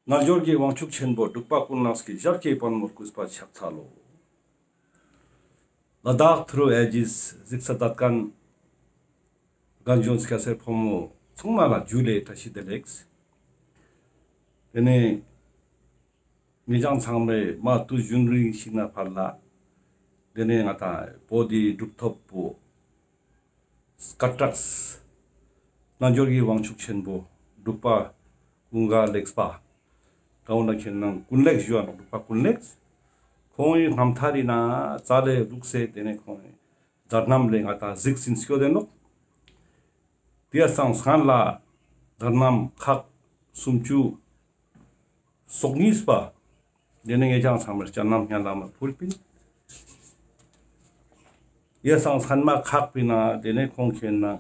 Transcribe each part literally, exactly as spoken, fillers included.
རྣལ་འབྱོར་གྱི་དབང་ཕྱུག་ཆེན་པོ་འབྲུག་པ་ཀུན་ལེགས་ཀྱི་ཞབས་ཀྱི་པད་མོར་གུས་པས་ཕྱག་འཚལ་ལོ། ལ་དྭགས་ཐུ་རུ་ཨེ་ཇིས་གཟིགས་ས་མཛད་མཁན་རྒན་གཞོན་སྐྱ་སེར་ཕོ་མོ་ཚང་མ་ལ་ཇུ་ལེ་བཀྲ་ཤིས་བདེ་ལེགས། དེ་ནས་ངེད་ཅག་ཚང་མས་མ་དུས་རྒྱུན་རིང་ཞིག་ནས་ཕར་ལ་དེ་ནས་ང་ཏང་བོད་དི་གྲུབ་ཐོབ་པོ་སྐད་གྲགས་རྣལ་འབྱོར་གྱི་དབང་ཕྱུག་ཆེན་པོ་འབྲུག་པ་ཀུན་དགའ་ལེགས་པ། གང་ལ་ཁྱེད་ནང་ཀུན་ལེགས་ཞུ་བ་ནོག་འབྲུག་པ་ཀུན་ལེགས། ཁོང་ངི་རྣམ་ཐར་ཡིན་ན་རྩ་ལས་ལུགས་སེ་དེ་ནས་ཁོང་ངི་མཛད་རྣམ་ལས་ང་ཏང་གཟིགས་ཟིན་སྐྱོད་དེ་ནོག་དེ་སང་སང་ལ་མཛད་རྣམ་ཁག་སུམ་ཅུ་སོ་གཉིས་པ། དེ་ནས་ངེད་ཅག་ཚང་མར་སྤྱན་ལམ་སྙན་ལམ་ལ་ཕུལ་པིན། ཡེ་སང་སང་མ་ཁག་པིན་ན་དེ་ནས་ཁོང་ཁྱེད་ནང་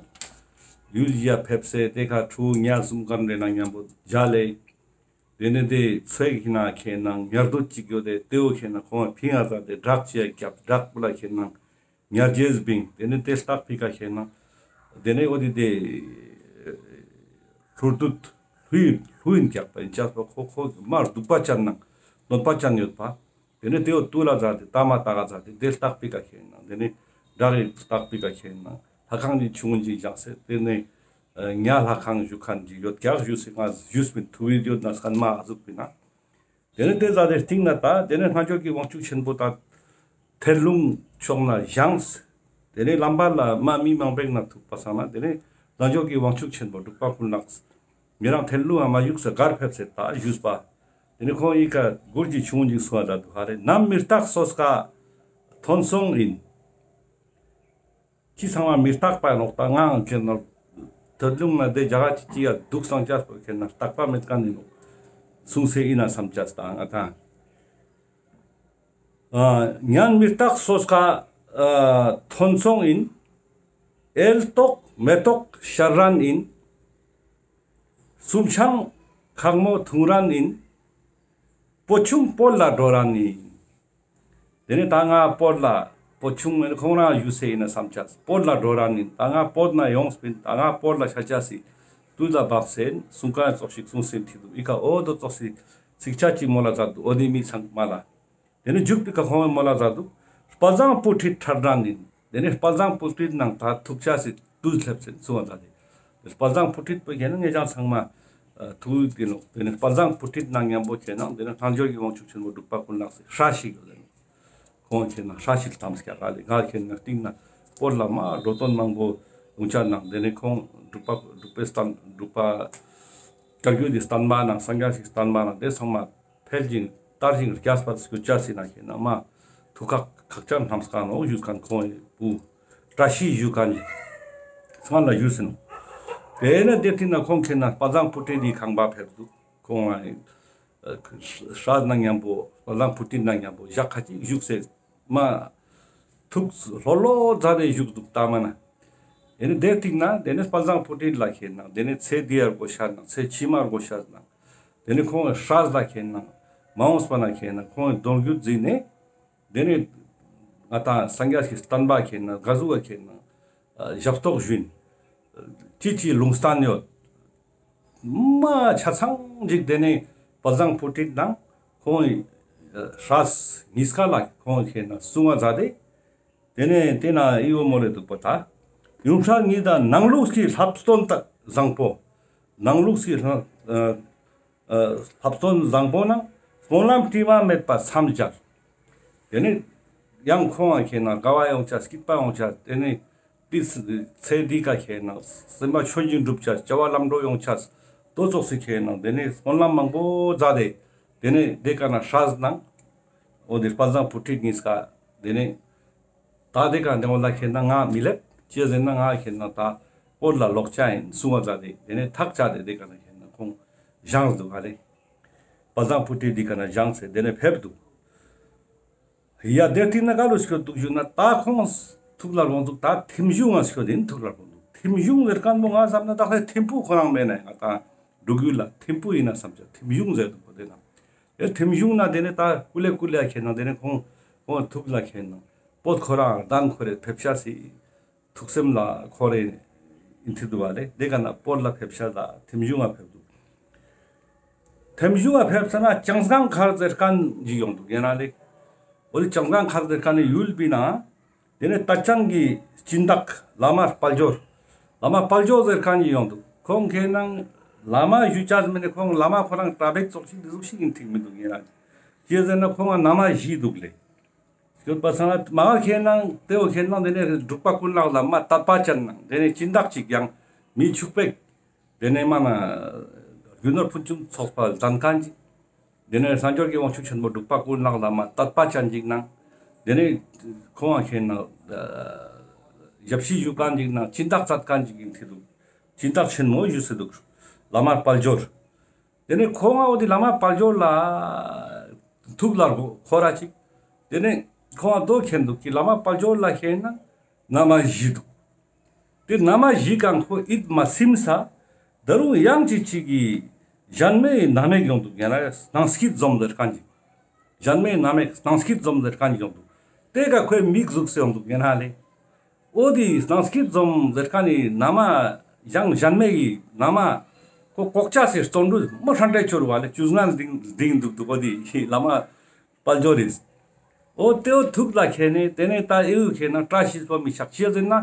ཡུལ་ཡ་ཕེབས་སེ་དེ་ཁ་ཁྲུ་ཉ་གསུམ་ཀ་རེ་ནང་མཉམ་པོ་མཇལ་ལེ། དེ་ནས་དེ་ཚེ་ཁྱེད་ནང་ཁྱེད་ནང་ཉར་དུ་ཅིག་ཡོད་དེ་དེའོ་ཁྱེད་ནང་ཁོང་ཕིང་ང་ཟ་དེ་བྲག་ཅི་ཡ་རྒྱབ་བྲག་པོ་ལ་ཁྱེད་ནང་ཉར་རྗེས་བིང་། དེ་ནས་དེ་སྟག་པི་ཀ་ཁྱེད་ནང་དེ་ནས་འོ་དེ་དེ་ལྷུར་དུད་ལྷུ་ཡིན་ལྷུ་ཡིན་རྒྱག་པ་ཡིན་ཅག་པ་ཁོ་ཁོ་མ་སྡུག་པ་ཅན་ནང་གནོད་པ་ཅན་ཡོད་པ། དེ་ནས་དེའོ་ཏུ་ལ་ཟ་དེ་ཏ་མ་ཏ་ག་ཟ་དེ་དེ་སྟག་པི་ཀ་ཁྱེད་ནང་དེ་ནས་བྲག་གི་སྟག་པི་ཀ་ཁྱེད་ནང་ལྷ་ཁང་གི་ཆུང་ངུན་ཅིག་བཞག་སེ་དེ་ནས་ཉ་ལྷ་ཁང་བཞུགས་མཁན་ཅིག་ཡོད་ཀྱག་བཞུགས་སེ་ང་བཞུགས་པིན་ཐུ་བི་ཡོད་ན་སང་མ་ཨ་ཟུག་པིན་ན། དེ་ནས་དེ་ཟ་དེ་སྟིང་ན་ད་དེ་ནས་རྣལ་འབྱོར་གྱི་དབང་ཕྱུག་ཆེན་པོ་ད་ཐེར་ལུང་ཕྱོགས་ན་བཞེངས། དེ་ནས་ལམ་བར་ལ་མ་མི་མང་པོ་ན་ཐུག་པ་སང་ན་དེ་ནས་རྣལ་འབྱོར་གྱི་དབང་ཕྱུག་ཆེན་པོ་འབྲུག་པ་ཀུན་ལེགས་ཉེ་རང་ཐེར་ལུང་ཨ་མ་བཞུགས་ས་གར་ཕེབས་སེ་ད་བཞུགས་པ། དེ་ནས་ཁོང་ཡི་ཀ་མགུར་གྱི་ཆུང་ངུན་ཅིག་གསུང་བ་ད་དུ་ཧ་རེ། ནམ་མི་རྟག་སོ་སྐ་ཐོན་སོང་ཡིན། ཅི་ཚང་མ་མི་རྟག་པ་ནོག་ད་ངའང་ཁྱེད་ནོ་ཐེར་ལུང་ན་དེ་རྒྱ་གར་ཅི་ཅི་ཡ་འདུག་སང་ཅག་པོ་ཁྱེད་ན་རྟག་པ་མེད་མཁན་ཡིན་ནོག་གསུངས་སེ་ཡིན་ན་བསམ་ཅག་ད་ང་ད། ཨ་ཉམ་མི་རྟག་སོ་སྐ་ཨ་ཐོན་སོང་ཡིན། ཨེལ་ཏོག་མེ་ཏོག་ཤར་རན་ཡིན། སུམ་ཆང་ཁག་མོ་འཐུང་རན་ཡིན། པོ་ཆུང་བོད་ལ་འགྲོ་རན་ཡིན། དེ་ནས་ད་ང་བོད་ལ་པོ་ཆུང་མེད་ཁོང་རང་ཡུལ་སེ་ཡིན་ན་བསམ་ཅག་བོད་ལ་འགྲོ་རན་ཡིན། ད་ང་བོད་ན་ཡོངས་པིན། ད་ང་བོད་ལ་ཤ་ཅག་སི་དུས་ལ་བབས་སེ་སུང་ཀ་ཙོགས་ཤིག་སུང་སེ་ཐི་དུ་ཨི་ཀ་འོ་དོ་ཙོགས་སི་ཚིག་ཆ་ཅིག་མོལ་ལ་མཛད་འདུག་འོ་དེ་མི་ཚང་མ་ལ། དེ་ནས་མཇུག་པའི་ཀ་ཁོང་མོལ་ལ་མཛད་འདུག་དཔལ་བཟང་བུ་ཁྲིད་ཁྲ་འདྲ་ནི། དེ་ནས་དཔལ་བཟང་བུ་ཁྲིད་ནང་ད་ཐུག་ཆ་སི་དུས་སླེབས་སེ་གསུང་བ་མཛད་དེ། དཔལ་བཟང་བུ་ཁྲིད་པོ་ཁྱེད་ན་ངེད་ཅག་ཚང་མ་ཐུག་ཡོད་ཀྱི་ནོག་དེ་ནས་དཔལ་བཟང་བུ་ཁྲིད་ནང་མཉམ་པོ་ཁྱེད་ན་དེ་ནས་རྣལ་འབྱོར་གྱི་དབང་ཕྱུག་ཆེན་པོ་འབྲུག་པ་ཀུན་ལེགས་སི་སྲས་ཤིག་ཡོད་ལེ་ནོག་ཁོང་ཁྱེད་ན་སྲས་ཤིག་ལྟམས་ཀྱག་ག་ལེ། ང་ཁྱེད་ན་སྟིང་ན་བོད་ལ་མ་འགྲོ་དོན་མང་པོ་ཡོང་ཆ་ནང་དེ་ནས་ཁོང་འབྲུག་པ་འབྲུག་པའི་བསྟན་འབྲུག་པ་བཀའ་བརྒྱུད་དེ་བསྟན་པ་ནང་སངས་རྒྱས་ཤིག་བསྟན་པ་ནང་དེ་ཚང་མ་འཕེལ་ཞིང་དར་ཞིང་རྒྱས་པར་སྐྱོད་ཅ་སི་ན་ཁྱེད་ན་མ་ཐུགས་ཁག་ཁག་ཅན་རྣམས་ཀ་ནོ་ཡུལ་མཁན་ཁོང་བུ་བཀྲ་ཤིས་ཡུལ་མཁན་ཚང་ལ་ཡུལ་སེ་ནོ། དེ་ནས་དེ་ཐིག་ན་ཁོང་ཁྱེད་ན་དཔལ་བཟང་བུ་ཁྲིད་དེ་ཁང་པ་ཕེབས་འདུག་ཁོང་ཨ་སྲས་ནང་མཉམ་པོ་དཔལ་བཟང་བུ་ཁྲིད་ནང་མཉམ་པོ་ཞག་ཁ་ཅིག་བཞུགས་སེ་མ་ཐུགས་ལྷོད་ལྷོད་མཛད་དེ་བཞུགས་འདུག་ད་མ་ན། དེ་ནས་དེ་ཐིག་ན་དེ་ནས་དཔལ་བཟང་བུ་ཁྲིད་ལ་ཁྱེད་ན་དེ་ནས་ཚེ་འདི་ཡར་གོ་ཤ་ན་ཚེ་ཕྱི་མར་གོ་ཤ་ན། དེ་ནས་ཁོང་གི་སྲས་ལ་ཁྱེད་ན་མ་འོངས་པ་ན་ཁྱེད་ན་ཁོང་གི་གདུང་རྒྱུད་འཛིན་ནས་དེ་ནས་ང་ཏང་སངས་རྒྱས་ཀྱི་བསྟན་པ་ཁྱེད་ན་ག་ཟུག་ག་ཁྱེད་ན་ཞབས་ཏོག་ཞུན་ཅི་ཅི་ལུང་བསྟན་ཡོད་མ་ཆ་ཚང་ཅིག་དེ་ནས་དཔལ་བཟང་བུ་ཁྲིད་དང་ཁོང་གི་སྲས་གཉིས་ཀ་ལ་ཁོང་ཁྱེད་ན་གསུང་བ་མཛད་དེ། དེ་ནས་དེ་ན་ཨི་བོ་མོ་ལེ་འདུག་པ་ད། ཡུམ་སྲས་གཉིས་དང་ནང་ལུགས་ཀྱི་ལྷབ་སྟོན་དག་བཟང་པོ། ནང་ལུགས་ཀྱི་ལྷ་ཨ་ཨ་ལྷབ་སྟོན་བཟང་པོ་ནང་སྨོན་ལམ་དྲི་མ་མེད་པ་མཚམས་སྦྱར། དེ་ནས་ཡང་ཁོང་ང་ཁྱེད་ན་དགའ་བ་ཡོང་ཆ་སྐྱིད་པ་ཡོང་ཆ་དེ་ནས་དེ་ཚེ་འདི་ཀ་ཁྱེད་ན་སེམས་པ་ཆོས་བཞིན་འགྲུབ་ཆ་བྱ་བ་ལམ་འགྲོ་ཡོང་ཆ་དོ་ཙོགས་སི་ཁྱེད་ན་དེ་ནས་སྨོན་ལམ་མང་པོ་མཛད་དེ་དེ་ནས་དེ་ཀ་ན་སྲས་ནང་འོ་དེ་དཔལ་བཟང་བུ་ཁྲིད་གཉིས་ཀ་དེ་ནས། ད་དེ་ཀ་འདེང་བ་ལ་ཁྱེད་ན་ང་མི་ལེབ་ཅི་ཟེར་ན་ང་ཁྱེད་ན་ད་བོད་ལ་ལོག་ཆ་ཡིན་གསུང་བ་མཛད་དེ་དེ་ནས་ཐག་བཅད་དེ་དེ་ཀ་ན་ཁྱེད་ན་ཁོང་བཞེངས་འདུག་ག་ལེ། དཔལ་བཟང་བུ་ཁྲིད་དེ་ཀ་ན་བཞེངས་སེ་དེ་ནས་ཕེབས་འདུག་ཡ་དེ་ཐིག་ན་ག་ལོ་སྐྱོད་འདུག་ཞུ་ན་ད་ཁོང་ཐུགས་ལ་དགོངས་འདུག་ད་ཐིམ་གཞུང་ང་སྐྱོད་དེ་ཐུགས་ལ་དགོངས་འདུག་ཐིམ་གཞུང་ཟེར་མཁན་པོ་ང་བསམ་ན་ད་ལྟ་ཐིམ་ཕུ་ཁོ་རང་མེད་ན་ང་ད་འབྲུག་ཡུལ་ལ་ཐིམ་ཕུ་ཡིན་ན་བསམ་ཆ་ཐིམ་གཞུང་ཟེར་འདུག་གོ་དེ་ན། ཨེ་ཐིམ་གཞུང་ན་དེ་ནས་ད་ཀུ་ལེ་ཀུ་ལེ་ཁྱེད་ན་དེ་ནས་ཁོང་ཁོང་ཐུགས་ལ་ཁྱེད་ན་བོད་ཁོ་རང་གདན་ཁོ་རེ་ཕེབས་ཤ་སི་ཐུགས་སེམས་ལ་ཁོ་རེ་ཨིན་ཐི་འདུག་བ་ལེ། དེ་ཀ་ན་བོད་ལ་ཕེབས་ཤ་ལ་ཐིམ་གཞུང་ང་ཕེབས་འདུག་ཐེམ་གཞུང་ང་ཕེབས་ས་ན་ལྕང་སྒང་མཁར་ཟེར་ཁན་ཞིག་ཡོང་དུག་ཡིན་ན་ལེ། འོ་ལེ་ལྕང་སྒང་མཁར་ཟེར་ཁན་ནི་ཡུལ་པོའི་ནང་དེ་ནས་ཏ་ཅང་གི་སྦྱིན་བདག་བླ་མ་དཔལ་འབྱོར། བླ་མ་དཔལ་འབྱོར་ཟེར་ཁན་ཞིག་ཡོང་དུག་ཁོང་ཁེ་ནང་བླ་མ་ཞུ་ཅས་མེན་ནེ་ཁོང་བླ་མ་ཁོ་རང་གྲྭ་པ་ཙོགས་ཤིག་འདི་ཟུག་ཤིག་ཡིན་ཐིག་མི་དུག་ཡིན་ན་ཅི་ཟེར་ན་ཁོང་ང་ན་མ་བཞི་དུག་ལེ། ཡོད་པ་སང་ན་མ་ཁེ་ནང་དེ་བོ་ཁེ་ནང་དེ་ནས་འབྲུག་པ་ཀུན་ལེགས་བླ་མ་དད་པ་ཅན་ནང་དེ་ནས་སྦྱིན་བདག་ཅིག་ཡང་མི་ཕྱུག་པོ། དེ་ནས་མ་ན་རྒྱུ་ནོར་ཕུན་སུམ་ཚོགས་པ་ལྡན་ཁན་ཅིག་དེ་ནས་རྣལ་འབྱོར་གྱི་དབང་ཕྱུག་ཆེན་པོ་འབྲུག་པ་ཀུན་ལེགས་བླ་མ་དད་པ་ཅན་ཅིག་ནང་དེ་ནས་ཁོང་ང་ཁེ་ནང་ཞབས་ཕྱི་ཞུ་ཁན་ཅིག་ནང་སྦྱིན་བདག་མཛད་ཁན་ཅིག་ཡིན་ཐིག་དུག་སྦྱིན་བདག་ཆེན་མོ་ཞུ་སེ་དུག་བླ་མ་དཔལ་འབྱོར། དེ་ནས་ཁོང་ང་འོ་དེ་བླ་མ་དཔལ་འབྱོར་ལ་ཐུགས་ལ་འཁོར་ར་ཅིག་དེ་ནས་ཁོང་ང་དོ་ཁེན་དུག་གི་བླ་མ་དཔལ་འབྱོར་ལ་ཁེ་ནང་ན་མ་བཞི་དུག་དེ་ན་མ་བཞི་གང་ཁོ་ཡིད་མ་ཚིམ་ས། ད་རུང་ཡང་ཅིག་ཅིག་གི་གཞན་མའི་ན་མ་ཞིག་ཡོང་དུག་ཡིན་ན་ལེ། སྣང་སྐྱིད་འཛོམས་ཟེར་ཁན་ཅིག་གཞན་མའི་ན་མ་སྣང་སྐྱིད་འཛོམས་ཟེར་ཁན་ཅིག་ཡོང་དུག་དེ་ཀ་ཁོའི་མིག་ཟུག་སེ་ཡོང་དུག་ཡིན་ན་ལེ། འོ་དེ་སྣང་སྐྱིད་འཛོམས་ཟེར་ཁན་ནི་ན་མ་ཡང་གཞན་མའི་ན་མ་ཁོ་ལྐོག་ཆ་སེ་བརྩོན་འགྲུས་མ་ཧྲན་ཏེ་ཆོར་བ་ལེ་བཅུ་ལྔ་ལྡིང་ལྡིང་དུག་དུག་འོ་དེ་བླ་མ་དཔལ་འབྱོར་རེད། འོ་དེ་བོ་ཐུགས་ལ་ཁེ་ནས་དེ་ནས་ད་ཨེ་བོ་ཁེ་ནང་བཀྲ་ཤིས་པ་མི་ཆགས་ཅི་ཟེར་ན་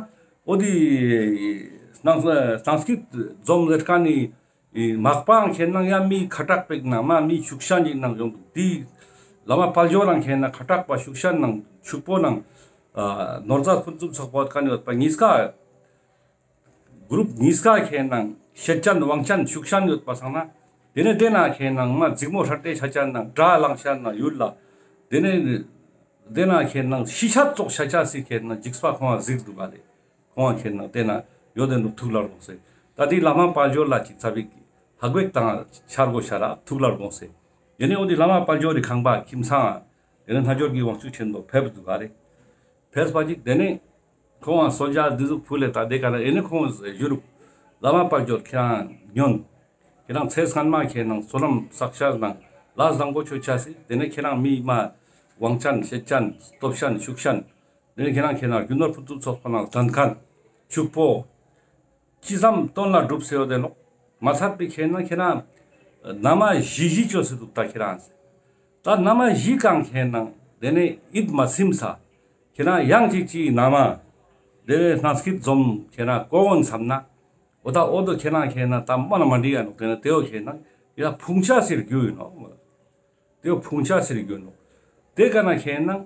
འོ་དེ་སྣང་སྣང་སྐྱིད་འཛོམས་ཟེར་ཁན་ནི་མག་པའང་ཁེ་ནང་ཡང་མི་ཁ་གྲག་པའི་ནང་མ་མི་ཤུགས་ཤན་ཅིག་ནང་ཡོང་དུག་དེ་བླ་མ་དཔལ་འབྱོར་ནང་ཁེ་ནང་ཁ་གྲག་པ་ཤུགས་ཤན་ནང་ཕྱུག་པོ་ནང་ནོར་རྫས་ཕུན་སུམ་ཚོགས་པ་ཁན་ཡོད་པ་གཉིས་ཀ་གུ་རུབ་གཉིས་ཀ་ཁེ་ནང་ཤེད་ཅན་དབང་ཅན་ཤུགས་ཅན་ཡོད་པ་སང་ན། དེ་ནས་དེ་ན་ཁེ་ནང་མ་རྫིག་མོ་ཧྲ་ཏེ་ཆ་ཅན་ནང་དགྲ་ལངས་ཤ་ན་ཡུལ་ལ། དེ་ནས་དེ་ན་ཁེ་ནང་ཤི་ཆད་ཙོགས་ཤ་ཆ་སི་ཁེ་ནང་འཇིགས་པ་ཁོང་ང་གཟིགས་འདུག་ག་ལེ། ཁོང་ང་ཁེ་ནང་དེ་ན་ཡོད་དེ་འདུག་ཐུགས་ལ་དགོངས་སེ། ད་དེ་བླ་མ་དཔལ་འབྱོར་ལ་ཅིག་ཚ་བིག་ཧ་གོ་ཡིག་དང་ཆར་གོ་ཤ་ར་ཐུགས་ལ་དགོངས་སེ། དེ་ནས་འོ་དེ་བླ་མ་དཔལ་འབྱོར་རི་ཁང་པ་ཁྱིམ་ཚང་། དེ་ནས་རྣལ་འབྱོར་གྱི་དབང་ཕྱུག་ཆེན་པོ་ཕེབས་འདུག་ག་ལེ། ཕེབས་པ་ཅིག་དེ་ནས་ཁོང་ང་གསོལ་ཇ་འདི་ཟུག་ཕུལ་ལེ། ད་དེ་ག་ན་ཨེ་ནས་ཁོང་ཞུ་རུག་བླ་མ་དཔལ་འབྱོར་ཁྱེད་རང་ཉོན། ཁྱེད་རང་ཚེ་སྔན་མ་ཁྱེད་རང་བསོད་ནམས་བསགས་ཤ་ནང་ལ་བཟང་པོ་ཆོ་ཆ་སི། དེ་ནས་ཁྱེད་རང་མི་མ་དབང་ཅན་ཤེད་ཅན་སྟོབས་ཅན་ཤུགས་ཅན། དེ་ནས་ཁྱེད་རང་ཁྱེད་རང་རྒྱུ་ནོར་ཕུན་སུམ་ཚོགས་པ་ནང་ལྡན་ཁན་ཕྱུག་པོ། ཅི་བསམ་དོན་ལ་འགྲུབ་སེ་ཡོད་དེ་ནོག་མ་ཚད་པའི་ཁྱེད་རང་ཁྱེད་རང་ན་མ་བཞི་བཞི་ཅོ་སེ་འདུག་ད་ཁྱེད་རང་ཟེར། ད་ན་མ་བཞི་གང་ཁྱེད་རང་དེ་ནས་ཡིད་མ་ཚིམ་ས། ཁྱེད་རང་ཡང་ཅིག་ཅིག་ན་མ་དེ་ནས་སྣང་སྐྱིད་འཛོམས་ཁྱེད་རང་གོ་འོན་བསམ་ན། འོ་ད་འོ་དོ་ཁྱེད་རང་ཁྱེད་རང་ད་མ་ན་མ་འདྲི་ཡ་ནོག་དེ་ནས་དེའོ་ཁྱེད་རང་ཡ་ཕུང་ཆ་སེ་རྒྱུ་ཡིན་ནོག་དེའོ་ཕུང་ཆ་སེ་རྒྱུ་ཡིན་ནོག་དེ་ག་ན་ཁྱེད་རང་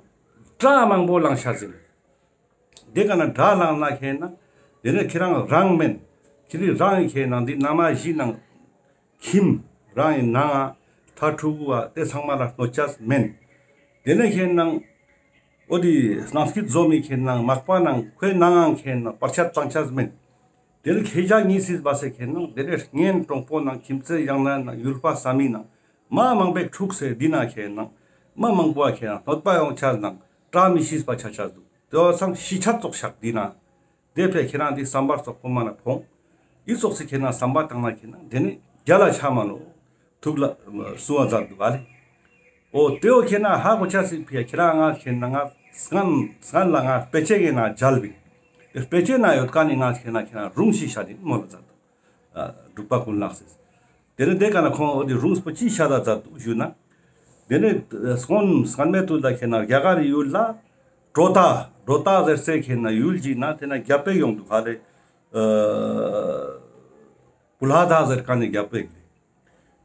དགྲ་མང་པོ་ལངས་ཆ་སེ། དེ་ག་ན་དགྲ་ལངས་ན་ཁྱེད་རང་དེ་ནས་ཁྱེད་རང་རང་མེན། ཁྱེད་རང་ཁྱེད་རང་འདི་ན་མ་བཞི་ནང་ཁྱིམ་རང་ཡིན་ནའང་ཕྲུ་གུ་བ་དེ་ཚང་མ་ལ་གནོད་ཆ་མེན། དེ་ནས་ཁྱེད་རང་འོ་དེ་སྣང་སྐྱིད་འཛོམས་མི་ཁྱེད་རང་མག་པ་ནང་ཁོའི་ནང་ཁྱེད་རང་བར་ཆད་བཏང་ཆ་མེན། དེ་ནས་ཁྱེད་ཅག་གཉིས་སྲིད་པ་སེ་ཁྱེད་རང་དེ་ནས་གཉེན་གྲོགས་པོ་ནང་ཁྱིམ་མཚེས་ཡང་ན་ནང་ཡུལ་པ་ས་མི་ནང་མ་མང་པོའི་འཁྲུག་སེ་འདི་ན་ཁྱེད་རང་མ་མང་པོ་ཁྱེད་རང་གནོད་པ་ཡོང་ཆ་ནང་བཀྲ་མི་ཤིས་པ་ཆ་ཆ་འདུག་དེ་བ་སང་ཤི་ཆད་ཙོགས་ཤག་འདི་ན། དེ་ཕེ་ཁྱེད་རང་འདི་བསམ་པ་ཙོགས་པོ་མ་ན་ཕོང་། ཡི་ཙོགས་སི་ཁྱེད་རང་བསམ་པ་བཏང་ན་ཁྱེད་རང་དེ་ནི་རྒྱལ་ལ་ཆ་མ་ནོ། ཐུགས་ལ་གསུང་བ་མཛད་འདུག་ག་ལེ། འོ་དེའོ་ཁྱེད་རང་ཧ་གོ་ཆ་སི་ཕི་ཡ་ཁྱེད་རང་ང་ཁྱེད་རང་ང་སྔན་སྔན་ལ་ང་དཔེ་ཆའི་ནང་མཇལ་བིན། དེ་དཔེ་ཆའི་ནང་ཡོད་ཀ་ནི་ང་ཁྱེད་རང་ཁྱེད་རང་རུང་ཤི་ཤ་དེ་མོ་ལ་མཛད་འདུག་འབྲུག་པ་ཀུན་ལེགས་སི། དེ་ནི་དེ་ག་ན་ཁོང་འོ་དེ་རུང་སྤོ་ཅི་ཤ་ད་མཛད་འདུག་ཞུ་ན། དེ་ནས་སྔོན་སྔན་མའི་དུས་ལ་ཁྱེད་རང་རྒྱ་གར་ཡུལ་ལ་གྲོ་ཏ་གྲོ་ཏ་ཟེར་སའི་ཁྱེད་རང་ཡུལ་ཅིག་ན་དེ་ན་རྒྱལ་པོ་ཡོང་འདུག་ག་ལེ། ཨ་པུ་ལ་ད་ཟེར་ཁན་ནི་རྒྱལ་པོ་ཡིན་ལེ།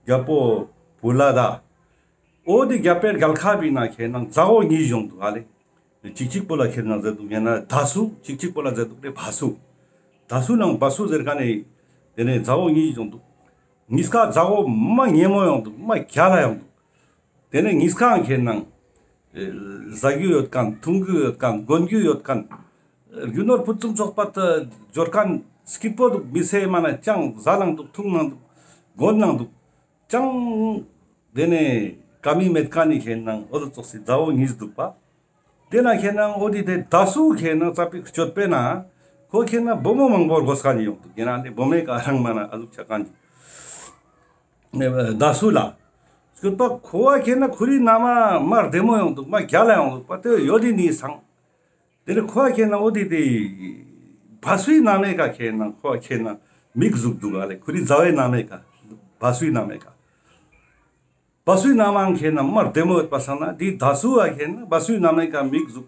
རྒྱལ་པོ་པུ་ལ་ད། འོ་དེ་རྒྱལ་པོའི་རྒྱལ་ཁབ་ཡིན་ན་ཁྱེད་རང་མཛའ་བོ་གཉིས་ཡོང་འདུག་ག་ལེ། གཅིག་གཅིག་པོ་ལ་ཁྱེད་རང་ཟེར་འདུག་ཡང་ན་ད་སུ། གཅིག་གཅིག་པོ་ལ་ཟེར་འདུག་ལེ་བ་སུ། ད་སུ་ནང་བ་སུ་ཟེར་ཁན་ནི་དེ་ནས་མཛའ་བོ་གཉིས་ཡོང་འདུག་གཉིས་ཀ་མཛའ་བོ་མ་ཉེ་མོ་ཡོང་འདུག་མ་རྒྱལ་ལ་ཡོང་འདུག་དེ་ནས་གཉིས་ཀའང་ཁྱེད་རང་ཨེ་ཟ་རྒྱུ་ཡོད་ཁན། འཐུང་རྒྱུ་ཡོད་ཁན། གོན་རྒྱུ་ཡོད་ཁན། རྒྱུ་ནོར་ཕུན་སུམ་ཚོགས་པ་དེ་འབྱོར་ཁན་སྐྱིད་པོ་འདུག་མི་ཚེ་མ་ན་ཅང་ཟ་ནང་འདུག་འཐུང་ནང་འདུག་གོན་ནང་འདུག་ཅང་དེ་ནས་ཀ་མི་མེད་ཁན་ནི་ཁྱེད་རང་འོ་དེ་ཙོགས་སི་མཛའ་བོ་གཉིས་འདུག་པ། དེ་ན་ཁྱེད་རང་འོ་དེ་དེ་ད་སུ་ཁྱེད་རང་རྩ་བའི་སྤྱོད་པས་ན་ཁོ་ཁྱེད་རང་བུ་མོ་མང་པོ་དགོས་ཁན་ཡོང་འདུག་ཡིན་ན་ནི་བུ་མོའི་ཀ་རང་མ་ན་ཨ་ཟུག་ཆ་ཁན་ཅིག་ད་སུ་ལ། སྐྱོད་པ་ཁོ་བ་ཁྱེད་ན་ཁོ་རི་ན་མ་མ་བདེ་མོ་ཡོང་འདུག་མ་རྒྱལ་ལ་ཡོང་འདུག་པ་དེ་ཡོད་དེ་ནི་སང་། དེ་ནི་ཁོ་བ་ཁྱེད་ན་འོ་དེ་དེ་བ་སུའི་ན་མའི་ཀ་ཁྱེད་ན་ཁོ་བ་ཁྱེད་ན་མིག་ཟུག་འདུག་ག་ལེ། ཁོ་རི་མཛའ་བོའི་ན་མའི་ཀ་བ་སུའི་ན་མའི་ཀ་བ་སུའི་ན་མ་ཁེ་ན་མ་རྡེ་མོ་ཡོད་པ་སང་ན་དེ་ད་སུ་བ་ཁེ་ན་བ་སུའི་ན་མའི་ཀ་མིག་ཟུག།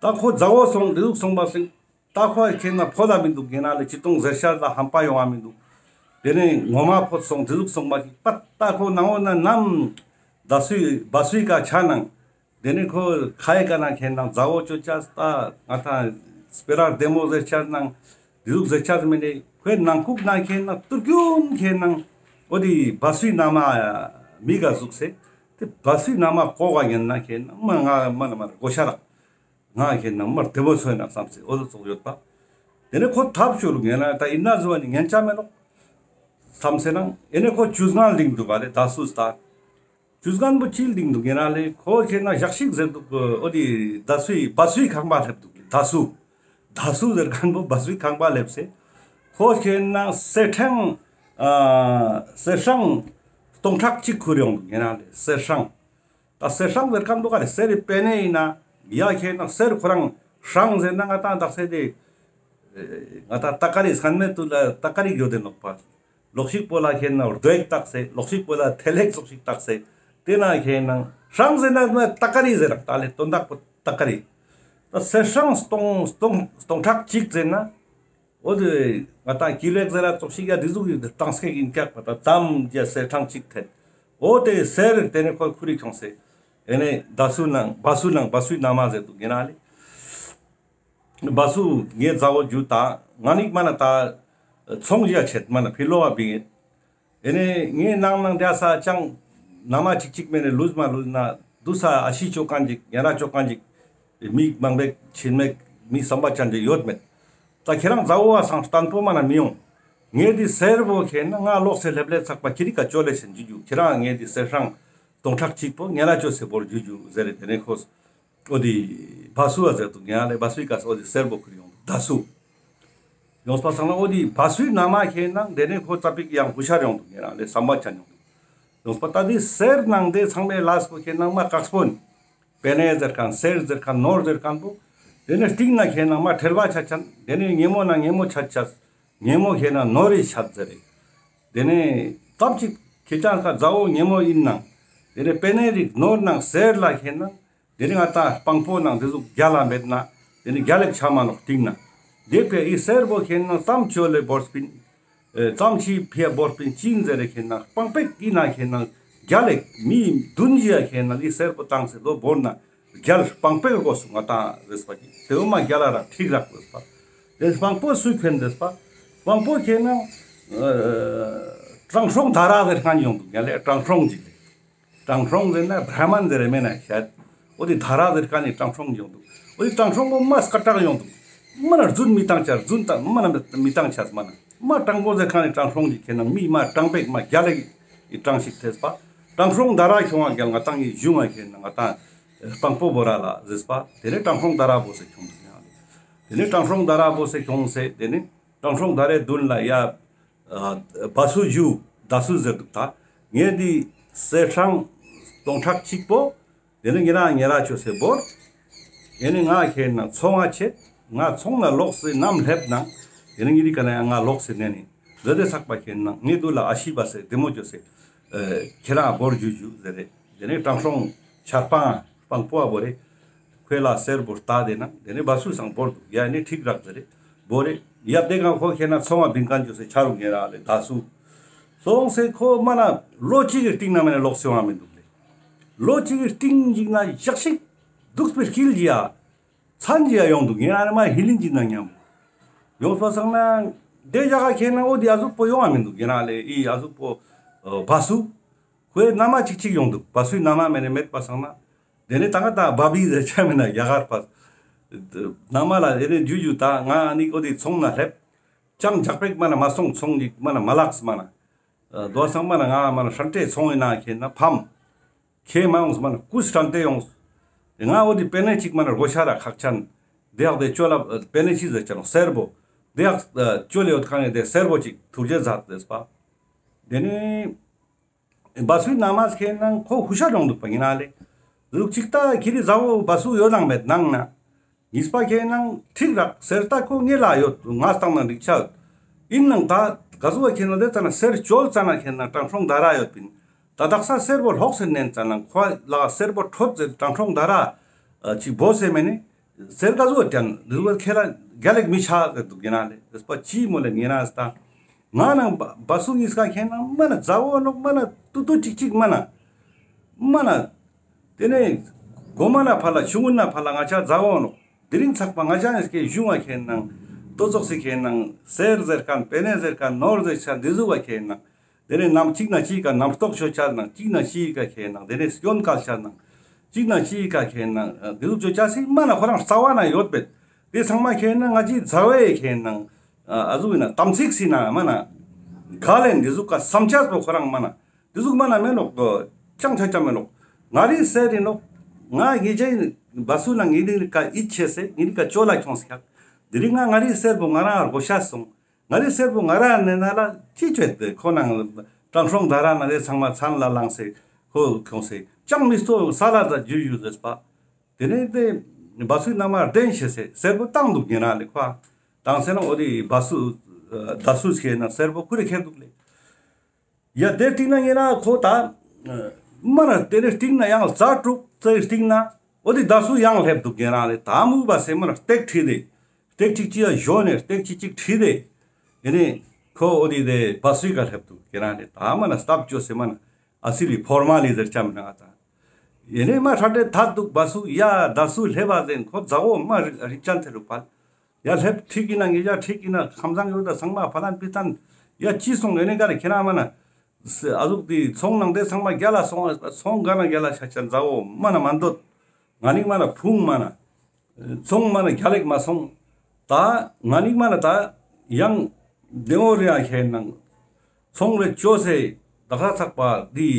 ད་ཁོ་མཛའ་བོ་སོང་དེ་ཟུག་སོང་པ་སང་ད་ཁོ་ཁེ་ན་ཕོ་ལ་མི་འདུག་ཉེ་རང་ལེ་ཅི་ཏོང་ཟེར་ཤ་ལ་ཧམ་པ་ཡོང་བ་མི་འདུག། དེ་ནས་ངོ་མ་ཕོད་སོང་དེ་ཟུག་སོང་པ་ཞིག་པ་ད་ཁོ་ནང་འོ་ན་ནམ་ད་སུའི་བ་སུའི་ཀ་ཆ་ནང་། དེ་ནས་ཁོ་ཁ་ཡི་ཀ་ན་ཁེ་ན་མཛའ་བོ་ཅོ་ཅས་ད་ང་ད་སྤེ་ར་རྡེ་མོ་ཟེར་ཅས་ནང་དེ་ཟུག་ཟེར་ཅས་མེ་ནས་ཁོའི་ནང་ཁུག་ན་ཁེ་ན་ཏུར་ཀྱུན་ཁེ་ན་འོ་དེ་བ་སུའི་ན་མ་མིག་ག་ཟུག་སེ་དེ་བ་སུའི་ན་མ་ཀོ་ག་ཉན་ན་ཁེ་ན་མ་ང་མ་ན་མ་གོ་ཤ་རག། ང་ཁེ་ན་མ་རྡེ་མོ་ཚོས་ན་བསམ་སེ་འོ་དེ་ཙོགས་ཡོད་པ། དེ་ནས་ཁོ་ཐབས་ཤོར་ངེ་ན་ད་ཡིན་ན་ཟུ་བ་ནི་ཉན་ཅ་མེ་ལོག་བསམ་སེ་ནང་ཨེ་ནས་ཁོ་ཅུ་སྒང་ལྡིང་འདུག་ག་ལེ་ད་སུ་སྟ། ཅུ་སྒང་པོ་ཅིལ་ལྡིང་འདུག་ངེ་ན་ལེ་ཁོ་ཁེ་ན་ཞག་ཤིག་ཟེར་འདུག་འོ་དེ་ད་སུའི་བ་སུའི་ཁང་པ་སླེབས་འདུག་ལེ་ད་སུ། ད་སུ་ཟེར་མཁན་པོ་བ་སུའི་ཁང་པ་སླེབས་སེ། ཁོ་ཁེ་ན་གསེར་སྲང་ཨ་གསེར་སྲང་སྟོང་ཕྲག་གཅིག་ཁུར་ཡོང་འདུག་ངེ་ན་ལེ་གསེར་སྲང་། ད་གསེར་སྲང་ཟེར་མཁན་པོ་ག་རེ་གསེར་རི་པེ་ནེ་ཡིན་ན་ཡ་ཁེ་ན་གསེར་ཁོ་རང་སྲང་ཟེར་ན་ང་ཏང་དག་ས་དེ་ང་ཏང་ཏ་ཀ་རི་སན་མེ་ཏུ་ལ་ཏ་ཀ་རི་གྱོད་དེ་ནོག་པ། ལོག་ཤིག་པོ་ལ་ཁེ་ན་རྡོ་ཡིག་བཏགས་སེ་ལོག་ཤིག་པོ་ལ་ཐེ་ལེག་ཙོག་ཤིག་བཏགས་སེ་དེ་ན་ཁེ་ན་སྲང་ཟེར་ན་ཏ་ཀ་རི་ཟེར་རག་ད་ལེ་དོན་དག་པོ་ཏ་ཀ་རི། ད་གསེར་སྲང་སྟོང་སྟོང་སྟོང་ཕྲག་གཅིག་ཟེར་ན། འོ་དེ་ང་ཏང་ཀི་ལེག་ཟེར་ར་ཙོག་ཤིག་ཡ་དེ་ཟུག་ཡོད་དེ་ཏང་སྐད་ཡིན་ཀྱག་པ་ད་ཙམ་རྒྱ་གསེར་སྲང་གཅིག་ཐེན། འོ་དེ་གསེར་དེ་ནས་ཁོ་ཁུ་རི་ཁྱོངས་སེ། ཨེ་ནས་ད་སུ་ནང་བ་སུ་ནང་བ་སུའི་ན་མ་ཟེར་འདུག་ངེ་ན་ལེ། བ་སུ་ངའི་མཛའ་བོ་རྒྱུ་ད་ང་ནིག་མ་ན་ད་ཚོང་རྒྱ་ཆེད་མ་ན་ཕི་ལོ་བ་བིང་ངེ། ཨེ་ནས་ངའི་ནང་ནང་དེ་ས་ཅང་ན་མ་ཅིག་ཅིག་མེ་ནས་ལུས་མ་ལུས་ན་དུ་ས་ཨ་ཤི་ཅོ་ཀ་ཅིག་ཡ་ར་ཅོ་ཀ་ཅིག་མི་མང་པོ་ཕྱིན་མེད་མི་བསམ་པ་ཅན་ཅིག་ཡོད་མེད། ད་ཁྱེད་རང་མཛའ་བོ་བ་སང་བརྟན་པོ་མ་ན་མི་ཡོང་། ངས་འདི་གསེར་པོ་ཁེ་ན་ང་ལོག་སེ་ལེབ་ལེ་ཚག་པ་ཁྱི་རི་ཀ་ཅོ་ལེ་ཤན་ཇུ་ཇུ་ཁྱེད་རང་ངས་འདི་གསེར་སྲང་སྟོང་ཕྲག་གཅིག་པོ་ངེ་ར་ཅོ་སེ་བོར་ཇུ་ཇུ་ཟེར་རེ་དེ་ནས་ཁོ། འོ་དེ་བ་སུ་བ་ཟེར་འདུག་ངེ་ལེ་བ་སུའི་ཀ་ས་འོ་དེ་གསེར་པོ་ཁུར་ཡོང་འདུག་ད་སུ། ཡོངས་པ་སང་ན་འོ་དེ་བ་སུའི་ན་མ་ཁེ་ནང་དེ་ནས་ཁོ་ཙ་པིག་ཡང་ཧུ་ཤར་ཡོང་འདུག་ངེ་རང་ལས་བསམ་པ་ཅན་ཡོང་འདུག། ཡོངས་པ་ད་དེ་གསེར་ནང་དེ་ཚང་མའི་ལས་པོ་ཁེ་ནང་མ་དཀགས་པོ་ནི། པེ་ནེ་ཟེར་མཁན་གསེར་ཟེར་མཁན་ནོར་ཟེར་མཁན་པོ། དེ་ནས་སྟེང་ན་ཁེ་ནང་མ་ཁྲེལ་བ་ཆ་ཅན་དེ་ནས་ཉེ་མོ་ན་ཉེ་མོ་ཆ་ཅན་ཉེ་མོ་ཁེ་ནང་ནོར་རི་ཆ་ཟེར་རེ། དེ་ནས་ཙམ་ཅིག་ཁེ་ཅང་ཁ་མཛའ་བོ་ཉེ་མོ་ཡིན་ནང་། དེ་ནས་པེ་ནེ་རིགས་ནོར་ནང་གསེར་ལ་ཁེ་ནང་། དེ་ནི་ང་ཏང་སྤང་པོ་ནང་དེ་ཟུག་རྒྱལ་ལ་མེད་ན། དེ་ནི་རྒྱལ་ལེགས་ཆ་མ་ནོག་སྟིང་ན། དེ་པའི་ཨི་གསེར་པོ་ཁེན་ན་ཙམ་ཅོ་ལེ་བོར་སྤིན། ཨེ་ཙམ་ཅི་ཕི་ཡ་བོར་སྤིན་ཅིན་ཟེར་རེ་ཁེན་ན་སྤང་པེག་ཨི་ན་ཁེན་ན་རྒྱལ་ལེགས་མི་བདུན་ཅི་ཡ་ཁེན་ན་ཨི་གསེར་པོ་བཏང་སེ་ལོ་བོར་ན་རྒྱལ་སྤང་པེག་གོ་སུ་ང་ཏང་རེས་པ་ཅི་དེ་བོ་མ་རྒྱལ་ལ་རག་ཁྲིག་རག་རེས་པ། དེ་སྤང་པོ་སུ་ཁེན་རེས་པ། སྤང་པོ་ཁེན་ན་ཨ་དྲང་སྲོང་དྷ་ར་ཟེར་ཁན་ཡོང་འདུག་རྒྱལ་ལེགས་དྲང་སྲོང་ཅིག་ལེ། དྲང་སྲོང་ཟེར་ན་བྲ་མན་ཟེར་རེ་མེན་ན་ཤད། འོ་དེ་དྷ་ར་ཟེར་ཁན་ནི་དྲང་སྲོང་ཡོང་འདུག། འོ་དེ་དྲང་སྲོང་པོ་མ་སྐད་གྲགས་ཡོང་འདུག། མ་ན་རྫུན་མི་བཏང་ཆ་རྫུན་དང་མ་ན་མི་བཏང་ཆ་མ་ན་མ་དྲང་པོ་ཟེར་ཁན་ནི་དྲང་སྲོང་གི་ཁེན་ན་མི་མ་དྲང་པེག་མ་རྒྱལ་ལེགས་ཀྱི་དྲང་ཞིག་ཐེས་པ། དྲང་སྲོང་དྷ་ར་ཁྱོང་བ་རྒྱལ་ང་ཏང་གི་གཞུང་ང་ཁེན་ན་ང་ཏང་སྤང་པོ་བོ་ར་ལ་ཟེར་པ། དེ་ནས་དྲང་སྲོང་དྷ་ར་བོ་སེ་ཁྱོང་འདུག་ཡང་། དེ་ནས་དྲང་སྲོང་དྷ་ར་བོ་སེ་ཁྱོང་སེ་དེ་ནས་དྲང་སྲོང་དྷ་རའི་མདུན་ལ་ཡ། ཨ་བ་སུ་ཇུ་ད་སུ་ཟེར་འདུག་ད། ངས་འདི་གསེར་སྲང་སྟོང་ཕྲག་གཅིག་པོ། དེ་ནི་ཉེ་རང་ཉེ་རང་ཆོས་སེ་བོར། དེ་ནི་ང་ཁེན་ན་ཚོང་ང་ཆེད། ང་ཚོང་ན་ལོག་སེ་ནམ་ལེབ་ན། དེ་ནི་ཉེ་རི་ཀ་ན་ཡང་ང་ལོག་སེ་ནེ་ནི། ཟེར་དེ་ཚག་པ་ཁེན་ན་ངས་དུ་ལ་ཨ་ཤི་བ་སེ་བདེ་མོ་ཆོས་སེ། ཨེ་ཁྱེ་རང་བོར་ཇུ་ཇུ་ཟེར་རེ། དེ་ནི་དྲང་སྲོང་ཆར་སྤང་སྤང་པོ་ཨ་བོ་རེ། ཁོས་ལ་གསེར་པོ་ལྟ་དེ་ན་དེ་ནས་བ་སུ་སང་བོར་འདུག་ཡ་ནི་ཁྲིག་རག་ཟེར་རེ་བོ་རེ། ཡབ་དེ་གང་ཁོ་ཁེན་ན་ཚོང་བ་བིང་ཁན་ཅོ་སེ་ཆ་རུ་ངེ་ར་ལེ་ད་སུ། སོང་སེ་ཁོ་མ་ན་ལོ་གཅིག་གི་སྟིང་ན་མེ་ནས་ལོག་སེ་ཡོང་བ་མི་འདུག་ལེ། ལོ་གཅིག་གི་སྟིང་ཅིག་ན་ཞག་ཞིག་འདུག་པའི་དཀྱིལ་ཅི་ཡ། མཚན་ཅི་ཡ་ཡོང་འདུག་ངེ་ར་ནི་མ་ཧི་ལིན་ཅི་ན་ཉམ། ཡོང་སོ་སང་ན་དེ་ཞག་ག་ཁེན་ན་འོ་དེ་ཨ་ཟུག་པོ་ཡོང་བ་མི་འདུག་ངེ་ར་ལེ་ཨི་ཨ་ཟུག་པོ་བ་སུ། ཁོའི་ན་མ་ཅིག་ཅིག་ཡོང་འདུག་བ་སུའི་ན་མ་མེ་ནས་མེད་པ་སང་ན། དེ་ནས་ད་ག་ད་བ་བི་ཟེར་ཆ་མེད་ན་རྒྱ་གར་པ། ན་མ་ལ་དེ་ནས་ཇུ་ཇུ་ད་ང་ནི་ཨོ་དེ་ཚོང་ན་སླེབས། ཅང་འཇག་པེག་མ་ན་མ་སོང་ཚོང་ནི་མ་ན་མ་ལགས་མ་ན། དོ་སང་མ་ན་ང་མ་ན་ཧྲན་ཏེ་ཚོང་ཡིན་ན་ཁེན་ན་ཕམ། ཁེ་མ་ཡོངས་མ་ན་ཀུས་ཧྲན་ཏེ་ཡོངས། དེ་ང་ཨོ་དེ་པེ་ནེ་ཅིག་མ་ན་རོ་ཤ་ར་ཁག་ཅན། དེ་ཡག་དེ་ཅོ་ལ་པེ་ནེ་ཅིག་ཟེར་ཅན་སེར་པོ། དེ་ཡག་ཅོ་ལེ་ཡོད་ཁང་ནས་དེ་སེར་པོ་ཅིག་ཐུགས་རྗེ་ཛད་དེས་པ། དེ་ནས། བ་སུའི་ན་མ་ཁེན་ན་ཁོ་ཧུ་ཤ་རོང་འདུག་པ་ཡིན་ན་ལེ། ལུག་ཅིག་ད་ཁྱེ་རི་ཟ་བོ་བ་སུ་ཡོད་ནང་མེད་ནང་ན། ཉིས་པ་ཁེན་ན་ཁྲིག་རག་གསེར་ད་ཁོ་ངེ་ལ་ཡོད་ང་སྟང་ན་འགྲིག་ཆ་ཡོད། ཡིན་ནང་ད་ག་ཟུ་བ་ཁེན་ན་དེ་ཙ་ན་གསེར་ཅོལ་ཙ་ན་ཁེན་ན་དྲང་སྲོང་དྷ་ར་ཡོད་པིན། ད་དག་ས་སེར་པོ་ལོག་སེ་ནན་ཙ་ན་ཁོ་ལ་སེར་པོ་ཁྲོད་ཟེར་དྲང་སྲོང་ད་ར་ཅིག་བོ་སེ་མེ་ནི་སེར་ག་ཟུག་ཏེན་འདི་ཟུག་ཁེ་ལ་རྒྱ་ལེགས་མི་ཆ་ཟེར་འདུག་ཡིན་ན་ལེ། ཟེར་པ་ཅི་མོ་ལེ་ཉེ་རང་ས་ང་ནང་བ་སུ་ཉིས་ཀ་ཁེ་ན་མ་ན་མཛའ་བོ་ནོག་མ་ན་ཏུ་ཏུ་ཅིག་ཅིག་མ་ན་མ་ན། དེ་ནས་གོ་མ་ན་ཕ་ལ་ཆུང་ངུན་ན་ཕ་ལ་ང་ཅག་མཛའ་བོ་ནོག་དེ་རིང་ཚག་པ་ང་ཅག་ནས་ཀྱི་གཞུང་བ་ཁེ་ན་ཏོ་ཙོག་སི་ཁེ་ན་སེར་ཟེར་མཁན་པེ་ནེ་ཟེར་མཁན་ནོར་ཟེར་ཆ་འདི་ཟུག་བ་ཁེ་ན། དེ་ནས་ནམ་གཅིག་ན་གཅིག་ག་ནམ་རྟོག་ཆོ་ཆ་ན་གཅིག་ན་གཅིག་ག་ཁེ་ན་དེ་ནས་སྐྱོན་བཀལ་ཆ་ན་གཅིག་ན་གཅིག་ག་ཁེ་ན་དེ་ཟུག་ཆོ་ཆ་སི་མ་ན་ཁོ་རང་རྩ་བ་ན་ཡོད་པེད། དེ་ཚང་མ་ཁེ་ན་ང་ཅི་མཛའ་བོའི་ཁེ་ན་ཨ་ཟུག་ཡིན་ན་དམ་ཚིག་སི་ན་མ་ན་ག་ལེན་དེ་ཟུག་ག་བསམ་ཆ་པོ་ཁོ་རང་མ་ན་དེ་ཟུག་མ་ན་མེ་ནོག་ཅང་ཆ་ཆ་མེ་ནོག་ང་རི་སེར་ཡིན་ནོག་ང་ངེ་ཅའི་བ་སུ་ན་ངེ་རི་ཀ་ཡིད་ཆེས་སེ་ངེ་རི་ཀ་ཅོ་ལ་ཁྱོངས་སེ་ཁག་དེ་རིང་ང་ང་རི་སེར་པོ་ང་རང་རྒོ་ཤ་སོང་། ང་རི་སེར་པོ་ང་ར་ནེ་ན་ལ་ཅི་ཅོད་དེ་ཁོ་ནང་དྲང་སྲོང་ད་ར་ན་རེ་ཚང་མ་མཚན་ལ་ལངས་སེ་ཁོ་ཁྱོངས་སེ་ཅང་མི་སྟོ་ས་ལ་ད་ཇུ་ཇུ་ཟེར་པ། དེ་ནས་དེ་བ་སུའི་ན་མ་བདེན་ཤེས་སེ་སེར་པོ་བཏང་འདུག་ཉེ་རང་ལེ་ཁོ། བཏང་སེ་ན་འོ་དེ་བ་སུ་ད་སུ་ཁེ་ན་སེར་པོ་ཁུ་རེ་ཁེ་འདུག་ལེ། ཡ་དེ་སྟིང་ན་ཉེ་རང་ཁོ་ད་མ་ན་དེ་ནས་སྟིང་ན་ཡང་ལ་ཙ་དྲུག་ཙེ་སྟིང་ན་འོ་དེ་ད་སུ་ཡང་སླེབས་འདུག་ཉེ་རང་ལེ། ད་མུ་བ་སེ་མ་ན་སྟེགས་ཁྲིད་དེ་སྟེགས་གཅིག་གཅིག་ཡ་ཞོ་ནས་སྟེགས་གཅིག་གཅིག་ཁྲིད་དེ། ཡེ་ནས་ཁོ་འོ་དེ་དེ་བ་སུའི་ཀ་སླེབས་འདུག་ཁྱེད་རང་ནས་ད་མ་ན་སྟབས་བཅོས་སེ་མ་ན་ཨ་སི་ལི་ཕོར་མ་ལི་ཟེར་ཅམ་ན་ད། ཡེ་ནས་མ་ཧྲ་ཏེ་ཐད་འདུག་བ་སུ་ཡ་ད་སུ་སླེབས་པ་ཟེར་ཁོ་མཛའ་བོ་མ་རིག་རིག་ཅན་ཐེ་རུ་ཕལ། ཡ་སླེབས་ཁྲིག་གི་ན་ངེ་ཡ་ཁྲིག་གི་ན་ཁམས་བཟང་ཡོད་ད་ཚང་མ་ཕ་ལན་པི་ཏན་ཡ་ཅི་སོང་ཡེ་ནས་ག་རེ་ཁྱེད་རང་མ་ན་ཨ་ཟུག་དེ་ཚོང་ནང་དེ་ཚང་མ་རྒྱ་ལ་སོང་ཚོང་ག་ན་རྒྱ་ལ་ཤ་ཆ་མཛའ་བོ་མ་ན་མ་འདོད། ང་ནིག་མ་ན་ཕུང་མ་ན། ཚོང་མ་ན་རྒྱ་ལེགས་མ་སོང་། ད་ང་ནིག་མ་ན་ད་ཡང་དེ་འོ་རེ་ཡང་ཁེ་ནང་ཚོང་རེ་བཅོས་སེ་ད་ཁ་ཚག་པ་འདི་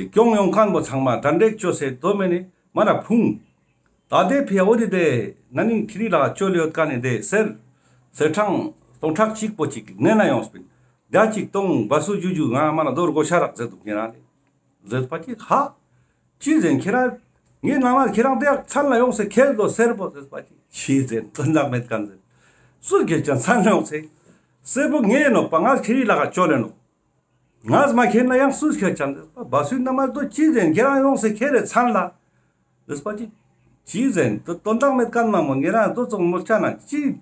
སྐྱོང་ཡོང་མཁན་པོ་ཚང་མ་དྲན་འདྲེག་བཅོས་སེ་དོ་མེ་ནི་མ་ན་ཕུང་། ད་དེ་ཕི་ཡ་འོ་དེ་དེ་ན་ནིང་ཁྱི་རི་ལ་བཅོ་ལེ་ཡོད་ཀ་ནི་དེ་སེར་སེར་ཁྲང་སྟོང་ཕྲག་གཅིག་པོ་གཅིག་ནེ་ན་ཡོངས་པིན། ད་གཅིག་སྟོང་བ་སུ་ཇུ་ཇུ་ང་མ་ན་རྡོ་རྒོ་ཤ་རག་ཟེར་འདུག་ཉེ་རང་ལེ། ཟེར་པ་གཅིག་ཧ། ཅི་ཟེར་ཁྱེད་རང་། ངའི་ནང་མ་ཁྱེད་རང་དེ་ཡག་མཚན་ལ་ཡོང་སེ་ཁྱེད་ལོ་སེར་པོ་ཟེར་པ་ཅི་ཟེར་དོན་དག་མེད་མཁན་ཟེར། སུ་ཁྱེད་ཅང་མཚན་ལ་ཡོང་སེ། སེར་པོ་ངའི་ནོག་པ་ང་ཁྱེད་རི་ལ་ག་ཅོ་ལེ་ནོག་ང་མ་ཁྱེད་ན་ཡང་སུ་ཁྱེད་ཅང་ཟེར་པ་བ་སུའི་ན་མ་དོ་ཅི་ཟེར་ཁྱེད་རང་ཡོང་སེ་ཁྱེད་རེ་མཚན་ལ། ཟེར་པ་ཅི། ཅི་ཟེར་དོ་དོན་དག་མེད་མཁན་མ་མོ་ངེ་རང་དོ་ཙོག་མོ་ཆ་ན་ཅི།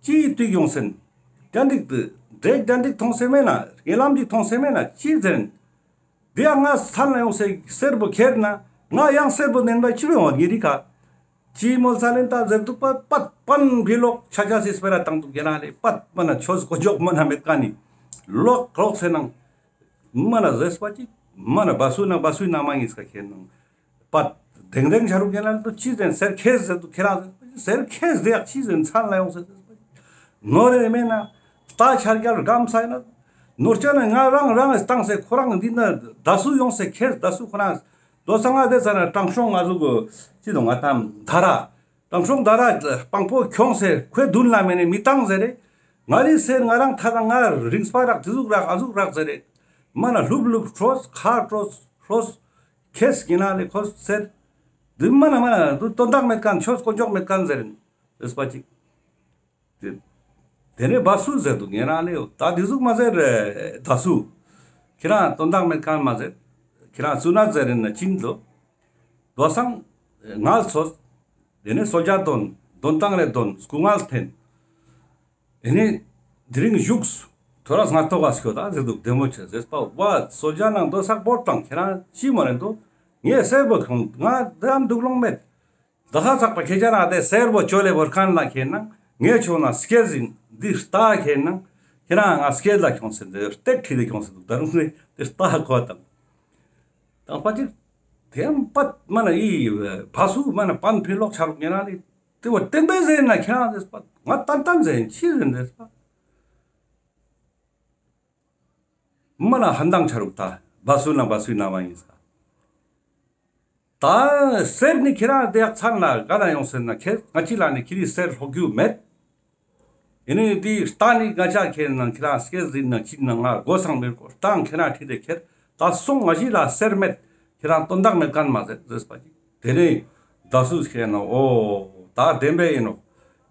ཅི་དུས་ཡོང་སེན། རྒྱ་འགྲིག་ཏུ། འདྲེ་རྒྱ་འགྲིག་མཐོང་སེ་མེད་ན་རྒན་ལམ་ཅིག་མཐོང་སེ་མེད་ན་ཅི་ཟེར། དེ་ཡང་ང་ས་ན་ཡོང་སེ་སེར་པོ་ཁྱེར་ན་ང་ཡང་སེར་པོ་ནན་པ་ཅི་བས་འོང་ངེ་རི་ཀ་ཅི་མོལ་ས་ལེན་ད་ཟེར་འདུག་པ་པད་པན་བི་ལོག་ཆ་ཆ་སི་སྤེ་ར་བཏང་འདུག་ཡེ་ན་ལེ། པད་མ་ན་ཆོས་གོ་ཇོག་མ་ན་མེད་ཀ་ནི་ལོག་ལོག་སེ་ནང་མ་ན་ཟེར་པ་ཅིག་མ་ན་བ་སུ་ན་བ་སུའི་ན་མ་ངིས་ཀ་ཁྱེར་ནང་པད་དེང་དེང་ཆ་རུག་ཡེ་ན་ལེ། དུ་ཅི་ཟེར་སེར་ཁེས་ཟེར་དུ་ཁྱེར་ར་ཟེར་པ་ཅིག་སེར་ཁེས་ཟེར་ཡག་ཅི་ཟེར་མཚན་ལ་ཡོང་ཟེར་ཟེར་པ་ཅིག་ནོར་རེ་མེད་ན་རྟ་ཆར་རྒྱལ་སྒམ་ས་ཡིན་ན་ནོར་ཆ་ན་ང་རང་རང་བཏང་སེ་ཁོ་རང་འདི་ན་ད་སུ་ཡོང་སེ་ཁེས་ད་སུ་ཁོ་རང་དོ་ས་ང་དེ་ས་ན་དྲང་སྲོང་ང་ཟུག་གི་ཅི་དང་ང་དང་ད་ར་དྲང་སྲོང་ད་ར་སྤང་པོ་ཁྱོངས་སེ་ཁོའི་མདུན་ལ་མེ་ནེ་མི་བཏང་ཟེར་རེ། ང་རི་སེར་ང་རང་ཐ་ན་ང་རིང་སྤ་རག་དེ་ཟུག་རག་ཨ་ཟུག་རག་ཟེར་རེ། མ་ན་ལྷུབ་ལྷུབ་ཁྲོས་ཁ་ཁྲོས་ཁྲོས་ཁེས་ཀྱི་ན་ལེ་ཁོ་སེར། དེ་མ་ན་མ་ན་དུ་དོན་དག་མེད་མཁན་ཆོས་དཀོན་མཆོག་མེད་མཁན་ཟེར་རེ། ཨེས་པ་ཅིག་དེ་དེ་ནས་བ་སུ་ཟེར་འདུག་ཉེ་རང་ལེ། ད་དེ་ཟུག་མ་ཟེར་ད་སུ། ཁྱེད་རང་དོན་དག་མེད་མཁན་མ་ཟེར། ཁྱེད་རང་སུ་ན་ཟེར་རེ་ན་ཅིན་དོ། དོ་སང་ངལ་ཚོས། དེ་ནས་སོ་ཇ་དོན་དོན་ཏང་རེ་དོན་སྐུ་ངལ་འཕེན། དེ་ནས་དེ་རིང་བཞུགས་ཐོ་རས་ང་ཐོག་ག་སྐྱོད་ད་ཟེར་འདུག་བདེ་མོ་ཆེ་ཟེར་པ་བ་སོ་ཇ་ནང་དོ་སག་བོར་དང་ཁྱེད་རང་ཅི་མ་རེད་འདུག་ངས་སེར་པོ་ཁྱོང་ང་དེ་ཡང་འདུག་ལོང་མེད། ད་ཁ་ཚག་པ་ཁྱེད་ཅག་རང་དེ་སེར་པོ་ཅོ་ལེ་བོར་མཁན་ལ་ཁྱེད་ན་ངས་ཆོག་ན་སྐྱེ་ཟིན་འདི་རྟ་ཁྱེད་ན་ཁྱེད་རང་ང་སྐྱེ་ལ་ཁྱོང་ཟིན་དེ་སྟེགས་ཁྲིད་དེ་ཁྱོང་ཟིན་འདུག་ད་རུང་ནི་དེ་རྟ་ཁོ་དང་། དང་པ་ཅིག་དེ་ཡང་པད་མ་ན་ཡི་བ་སུ་མ་ན་པན་ཕི་ལོག་ཆ་རུག་ཉེ་རང་ལེ། དེ་བ་བསྟན་པའི་ཟེར་ན་ཁྱེད་རང་ཟེར་པ་ང་ཏན་ཏན་ཟེར་ཅི་ཟེར་ཟེར་པ། མ་ན་ཧན་དང་ཆ་རུག་ད་བ་སུ་ན་བ་སུའི་ན་མ་ཡིན་ས། ད་སེར་ནི་ཁྱེད་རང་དེ་ཡག་ཚང་ན་ག་ན་ཡོང་སེར་ན་ཁྱེད་ང་ཅི་ལ་ནི་ཁྱེད་རི་སེར་ལྷོག་རྒྱུ་མེད། ཡིན་ནི་དེ་རྟ་ནི་ང་ཅག་ཁྱེད་ན་ཁྱེད་རང་སྐྱེ་ཟིན་ན་ཅི་ན་ང་སྒོ་སང་མེད་གོ་རྟ་ཁྱེད་རང་ཁྲིད་དེ་ཁྱེད་ད་སོང་ང་ཞི་ལ་སེར་མེད་ཁྱེད་རང་དོན་དག་མེད་མཁན་མ་ཟེར་ཟེར་པ་ཅིག་དེ་ནས་ད་སུ་ཁྱེད་ན་འོ་ད་བདེན་པའི་ཡིན་ནོ།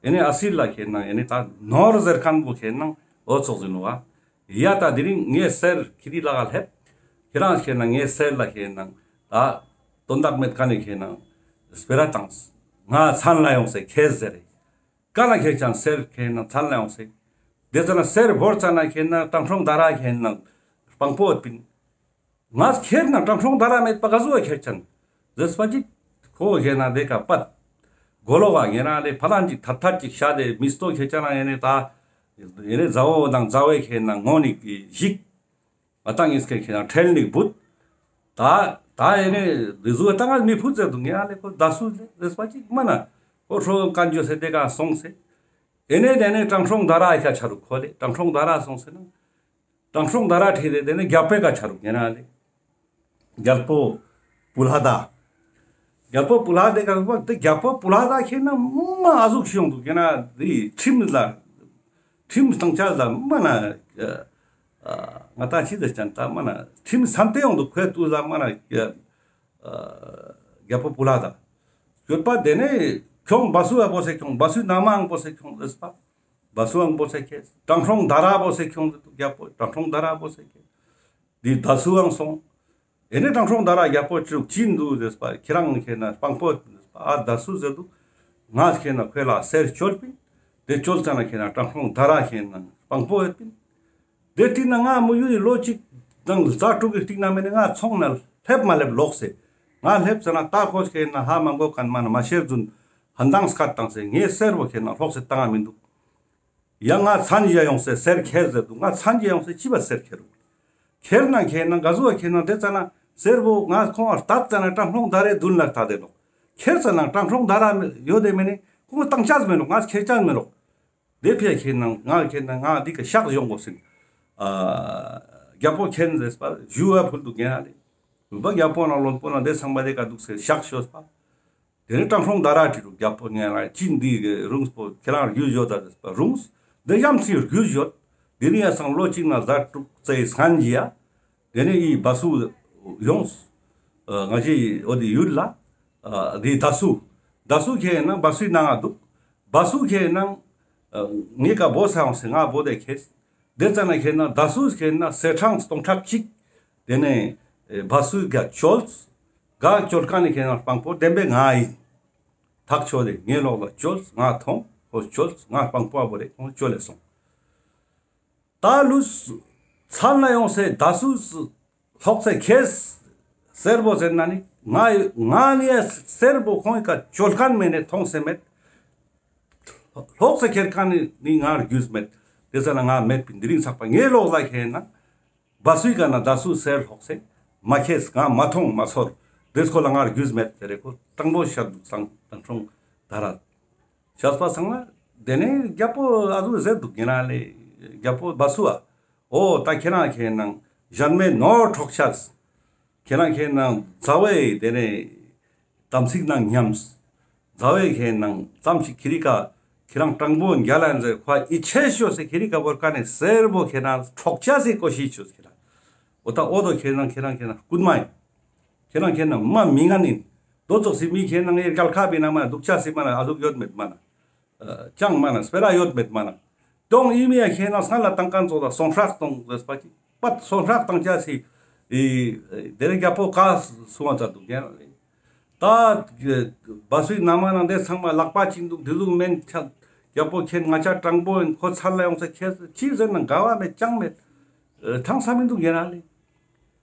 ཡིན་ནི་ཨ་སི་ལ་ཁྱེད་ན་ཡིན་ནི་ད་ནོར་ཟེར་མཁན་པོ་ཁྱེད་ན་འོ་ཙོག་ཟིན་ནོ་བ། ཡ་ད་དེ་རིང་ངས་སེར་ཁྱེད་རི་ལ་ག་སླེབས། ཁྱེད་རང་ཁྱེད་ན་ངའི་གསེར་ལ་ཁྱེད་ན་ད་དོན་དག་མེད་ཀ་ནས་ཁྱེད་ན་སྤེ་ར་བཏང་། ང་མཚན་ལ་ཡོང་སེ་ཁྱེར་ཟེར་རེ། ཀ་ན་ཁྱེད་ཅང་གསེར་ཁྱེད་ན་མཚན་ལ་ཡོང་སེ། དེ་ཙ་ན་གསེར་བོར་ཙ་ན་ཁྱེད་ན་དྲང་སྲོང་དྷ་ར་ཁྱེད་ན་དཔང་པོ་ཡོད་པིན། ང་ཁྱེར་ན་དྲང་སྲོང་དྷ་ར་མེད་པ་ག་ཟུག་ཁྱེར་ཅན་ཟེར་པ་ཅིག་ཁོ་ཁྱེད་ན་དེ་ཀ་པད་གོ་ལོག་ག་ངེ་རང་ལེ་ཕ་ལང་ཅིག་ཐད་ཐད་ཅིག་ཤ་དེ་མི་སྟོ་ཁྱེད་ཅན་ཡེ་ནེ་ད་ཡེ་ནེ་མཛའ་བོ་དང་མཛའ་བོའི་ཁྱེད་ན་ངོ་ནི་ཞིག་ང་ཏང་ངེས་ཁྱེད་ན་ཁྲེལ་ནི་བུད། ད་ད་ཡེ་ནེ་རི་ཟུ་ད་ང་མི་ཕུད་ཟེར་དུ་ངེ་རང་ལེ་ཁོ་ད་སུ་ཟེར་པ་ཅིག་མ་ན་ཁོ་ཧྲོ་ཀན་ཇོ་སེ་དེ་ཀ་སོང་སེ། ཡེ་ནེ་དེ་ནེ་དྲང་སྲོང་དྷ་ར་ཡི་ཀ་ཆ་རུག་ཁོ་ལེ་དྲང་སྲོང་དྷ་ར་སོང་སེ་ན། དྲང་སྲོང་དྷ་ར་ཁྲིད་དེ་དེ་ནེ་རྒྱལ་པོའི་ཀ་ཆ་རུག་ངེ་རང་ལེ། རྒྱལ་པོ་པུ་ལྷ་ད། རྒྱལ་པོ་པུ་ལྷ་དེ་ཀ་རུག་པ་དེ་རྒྱལ་པོ་པུ་ལྷ་ད་ཁྱེད་ན་མ་ཨ་ཟུག་ཤིག་ཡོང་དུག་ཁྱེད་ན་དེ་ཁྲིམས་ལ་ཁྲིམས་སྟངས་ཆ་ལ་མ་ན་ང་ཏང་ཅི་ཟེར་ཅན་ད་མ་ན་ཁྲིམས་སན་ཏེ་ཡོང་དུག་ཁོའི་དུས་ལ་མ་ན་རྒྱལ་པོ་པུ་ལྷ་ད། ཡོད་པ་དེ་ནེ་ཁྱོང་བ་སུ་ཨ་བོ་སེ་ཁྱོང་བ་སུའི་ན་མའང་བོ་སེ་ཁྱོང་ཟེར་པ། བ་སུའང་བོ་སེ་ཁྱེར། དྲང་སྲོང་དྷ་ར་བོ་སེ་ཁྱོང་ཟེར་དུག་རྒྱལ་པོ་དྲང་སྲོང་དྷ་ར་བོ་སེ་ཁྱེར། དེ་ད་སུའང་སོང་། ཡེ་ནེ་དྲང་སྲོང་དྷ་ར་རྒྱལ་པོ་ཅི་རུག་ཅི་འདུག་ཟེར་པ་ཁྱེད་རང་ཁྱེད་ན་དཔང་པོ་ཟེར་པ་ཨ་ད་སུ་ཟེར་དུག་ང་ཁྱེད་ན་ཁོའི་ལ་གསེར་བཅོལ་པིན། དེ་བཅོལ་ཙ་ན་ཁྱེད་ན་དྲང་སྲོང་དྷ་ར་ཁྱེད་ན་དཔང་པོ་ཡོད་པིན། དེ་སྟིང་ན་ང་མུ་ཡུ་ཡི་ལོ་གཅིག་དང་ཟླ་དྲུག་གི་སྟིང་ན་མེ་ནེ་ང་ཚོང་ན་སླེབ་མ་སླེབ་ལོག་སེ། ང་སླེབ་ཙ་ན་ད་ཁོ་ཁྱེད་ན་ཧ་མ་གོ་ཁན་མ་ན་མ་ཤེར་རྫུན་ཧན་དང་སྐད་བཏང་སེ་ངའི་གསེར་བོ་ཁྱེད་ན་ལོག་སེ་བཏང་ང་མི་འདུག་ཡང་ང་མཚན་ཞིག་ཡོང་སེ་གསེར་ཁྱེར་ཟེར་དུག་ང་མཚན་ཞིག་ཡོང་སེ་ཅི་བ་གསེར་ཁྱེར་རུག་ཁྱེར་ན་ཁྱེད་ན་ག་ཟུག་ཁྱེད་ན་དེ་ཙ་ན་གསེར་བོ་ང་ཁོང་ལ་ལྟ་ཙ་ན་དྲང་སྲོང་དྷ་རའི་མདུན་ལ་ལྟ་དེ་ནོག་ཁྱེར་ཙ་ན་དྲང་སྲོང་དྷ་ར་ཡོད་དེ་མེ་ནེ་ཁོང་བཏང་ཆ་མེ་ནོག་ང་ཁྱེར་ཆ་མེ་ནོག་དེ་ཕི་ཡ་ཁྱེད་ན་ང་ཁྱེད་ན་ང་འདི་ཀ་ཤག་ཡོང་གོ་སིན། ཨ་རྒྱལ་པོ་མཁྱེན་ཟེར་པ་ཞུ་བ་ཕུལ་དུག་ངེ་རང་ལེ། རུ་པ་རྒྱལ་པོ་ན་བློན་པོ་ན་དེ་ཚང་མ་དེ་ཀ་དུག་སེ་ཤག་ཤོས་པ། དེ་ནེ་དྲང་སྲོང་དྷ་ར་ཁྲིད་རུག་རྒྱལ་པོ་ངེ་རང་ཅི་འདི་རུང་པོ་ཁྱེད་རང་རྒྱུས་ཡོད་ད་ཟེར་པ་རུང་། དེ་ཡམ་སྲིད་རྒྱུས་ཡོད། དེ་ནེ་ཡ་སང་ལོ་གཅིག་ན་ཟླ་དྲུག་ཙེ་སྔན་གྱི་ཡ། དེ་ནེ་ཡི་བ་སུ་ཡོངས། ཨ་ང་ཅི་འོ་དེ་ཡུལ་ལ། ཨ་དེ་ད་སུ། ད་སུ་ཁྱེད་ན་བ་སུའི་ནང་ང་དུག་བ་སུ་ཁྱེད་ན་ཨ་ངེ་ཀ་བོ་ས་ཡོང་སེ་ང་བོ་དེ་ཁྱེར། དེ་ཙ་ན་ཁྱེད་ན་ད་སུ་ཁྱེད་ན་གསེར་སྲང་སྟོང་ཕྲག་གཅིག་དེ་ནེ་ཨེ་བ་སུའི་ཀ་བཅོལ། ག་བཅོལ་ཁན་ནི་ཁྱེད་ན་དཔང་པོ་བདེན་པའི་ང་ཡིན། ཐག་ཆོད་དེ་ངའི་ལོག་ལ་བཅོལ་ང་ཐོང་ཁོ་བཅོལ་ང་དཔང་པོ་ཨ་བོ་རེ་ཁོང་བཅོལ་ལེ་སོང་། ད་ལུས་མཚན་ལ་ཡོང་སེ་ད་སུ་ལོག་སེ་ཁྱེར་གསེར་བོ་ཟེར་ན་ནི་ང་ང་ནི་གསེར་བོ་ཁོང་གི་ཀ་བཅོལ་ཁན་མེ་ནེ་ཐོང་སེ་མེད། ལོག་སེ་ཁྱེར་ཁན་ནི་ནི་ང་རྒྱུས་མེད། དེ་ཟེར་ན་ང་མེད་པིན་དེ་རིང་ཚག་པ་ངའི་ལོག་ལ་ཁྱེད་ན་བ་སུའི་ཀ་ན་ད་སུ་གསེར་ལོག་སེ་མ་ཁྱེར་ང་མ་ཐོང་མ་ཚོར། དེ་ཁོ་ལ་ང་རྒྱུས་མེད་ཟེར་རེ་ཁོ་དྲང་པོ་ཤད་དུག་སང་དྲང་སྲོང་དྷ་ར། ཤད་པ་སང་ན་དེ་ནེ་རྒྱལ་པོ་ཨ་ཟུག་ཟེར་དུག་ངེ་རང་ལེ། རྒྱལ་པོ་བ་སུ་ཨ། འོ་ད་ཁྱེད་རང་ཁྱེད་ན་གཞན་མའི་ནོར་འཕྲོག་ཆས། ཁྱེད་རང་ཁྱེད་ན་མཛའ་བོའི་དེ་ནེ་དམ་ཚིག་ནང་ཉམས། མཛའ་བོའི་ཁྱེད་ན་ཙམ་ཞིག་ཁྱེད་རི་ཀ་ཁྱེད་རང་དྲང་པོ་རྒྱལ་ལ་ཡིན་ཟེར་ཁོ་ཡིད་ཆེས་ཤོས་སེ་ཁྱེད་རི་ཀ་བོར་ཀ་ནེ་གསེར་བོ་ཁྱེད་ན་འཕྲོག་ཆས་སི་ཀོ་ཤིས་ཤོས་ཁྱེད་རང་། འོ་ད་འོ་དོ་ཁྱེད་རང་ཁྱེད་རང་ཁྱེད་ན་རྐུན་མ་ཡིན། ཁྱེད་རང་ཁྱེད་ན་མ་མི་ངན་ཡིན། དོ་ཙོགས་སི་མི་ཁྱེད་ན་ངའི་རྒྱལ་ཁབ་ཡིན་ན་མ་དུག་ཆ་སི་མ་ན་ཨ་ཟུག་ཡོད་མེད་མ་ན། ཨ་ཅང་མ་ན་སྤེ་ར་ཡོད་མེད་མ་ན། དོང་ཨི་མི་ཡ་ཁྱེད་ན་སྔ་ལ་བཏང་ཁན་ཙོགས་ལ་སོང་ཧྲག་གཏོང་ཟེར་པ་ཅིག་པད་སོང་ཧྲག་བཏང་ཆ་སི་ཨི་དེ་རིང་རྒྱལ་པོ་ཀ་སུང་བ་ཙ་དུག་ཡ་ལེ། ད་བ་སུའི་ན་མ་ནང་དེ་ཚང་མ་ལག་པ་ཅིག་དུག་དེ་ཟུག་མེན་ཆ་རྒྱལ་པོ་ཁྱེད་ང་ཅག་དྲང་པོ་ཡིན་ཁོ་ཚར་ལ་ཡོང་ས་ཁྱེད་ཅི་ཟེར་ན་དགའ་བ་མེད་ཅང་མེད། ཨ་ཐང་ས་མི་དུག་ཡ་ལེ།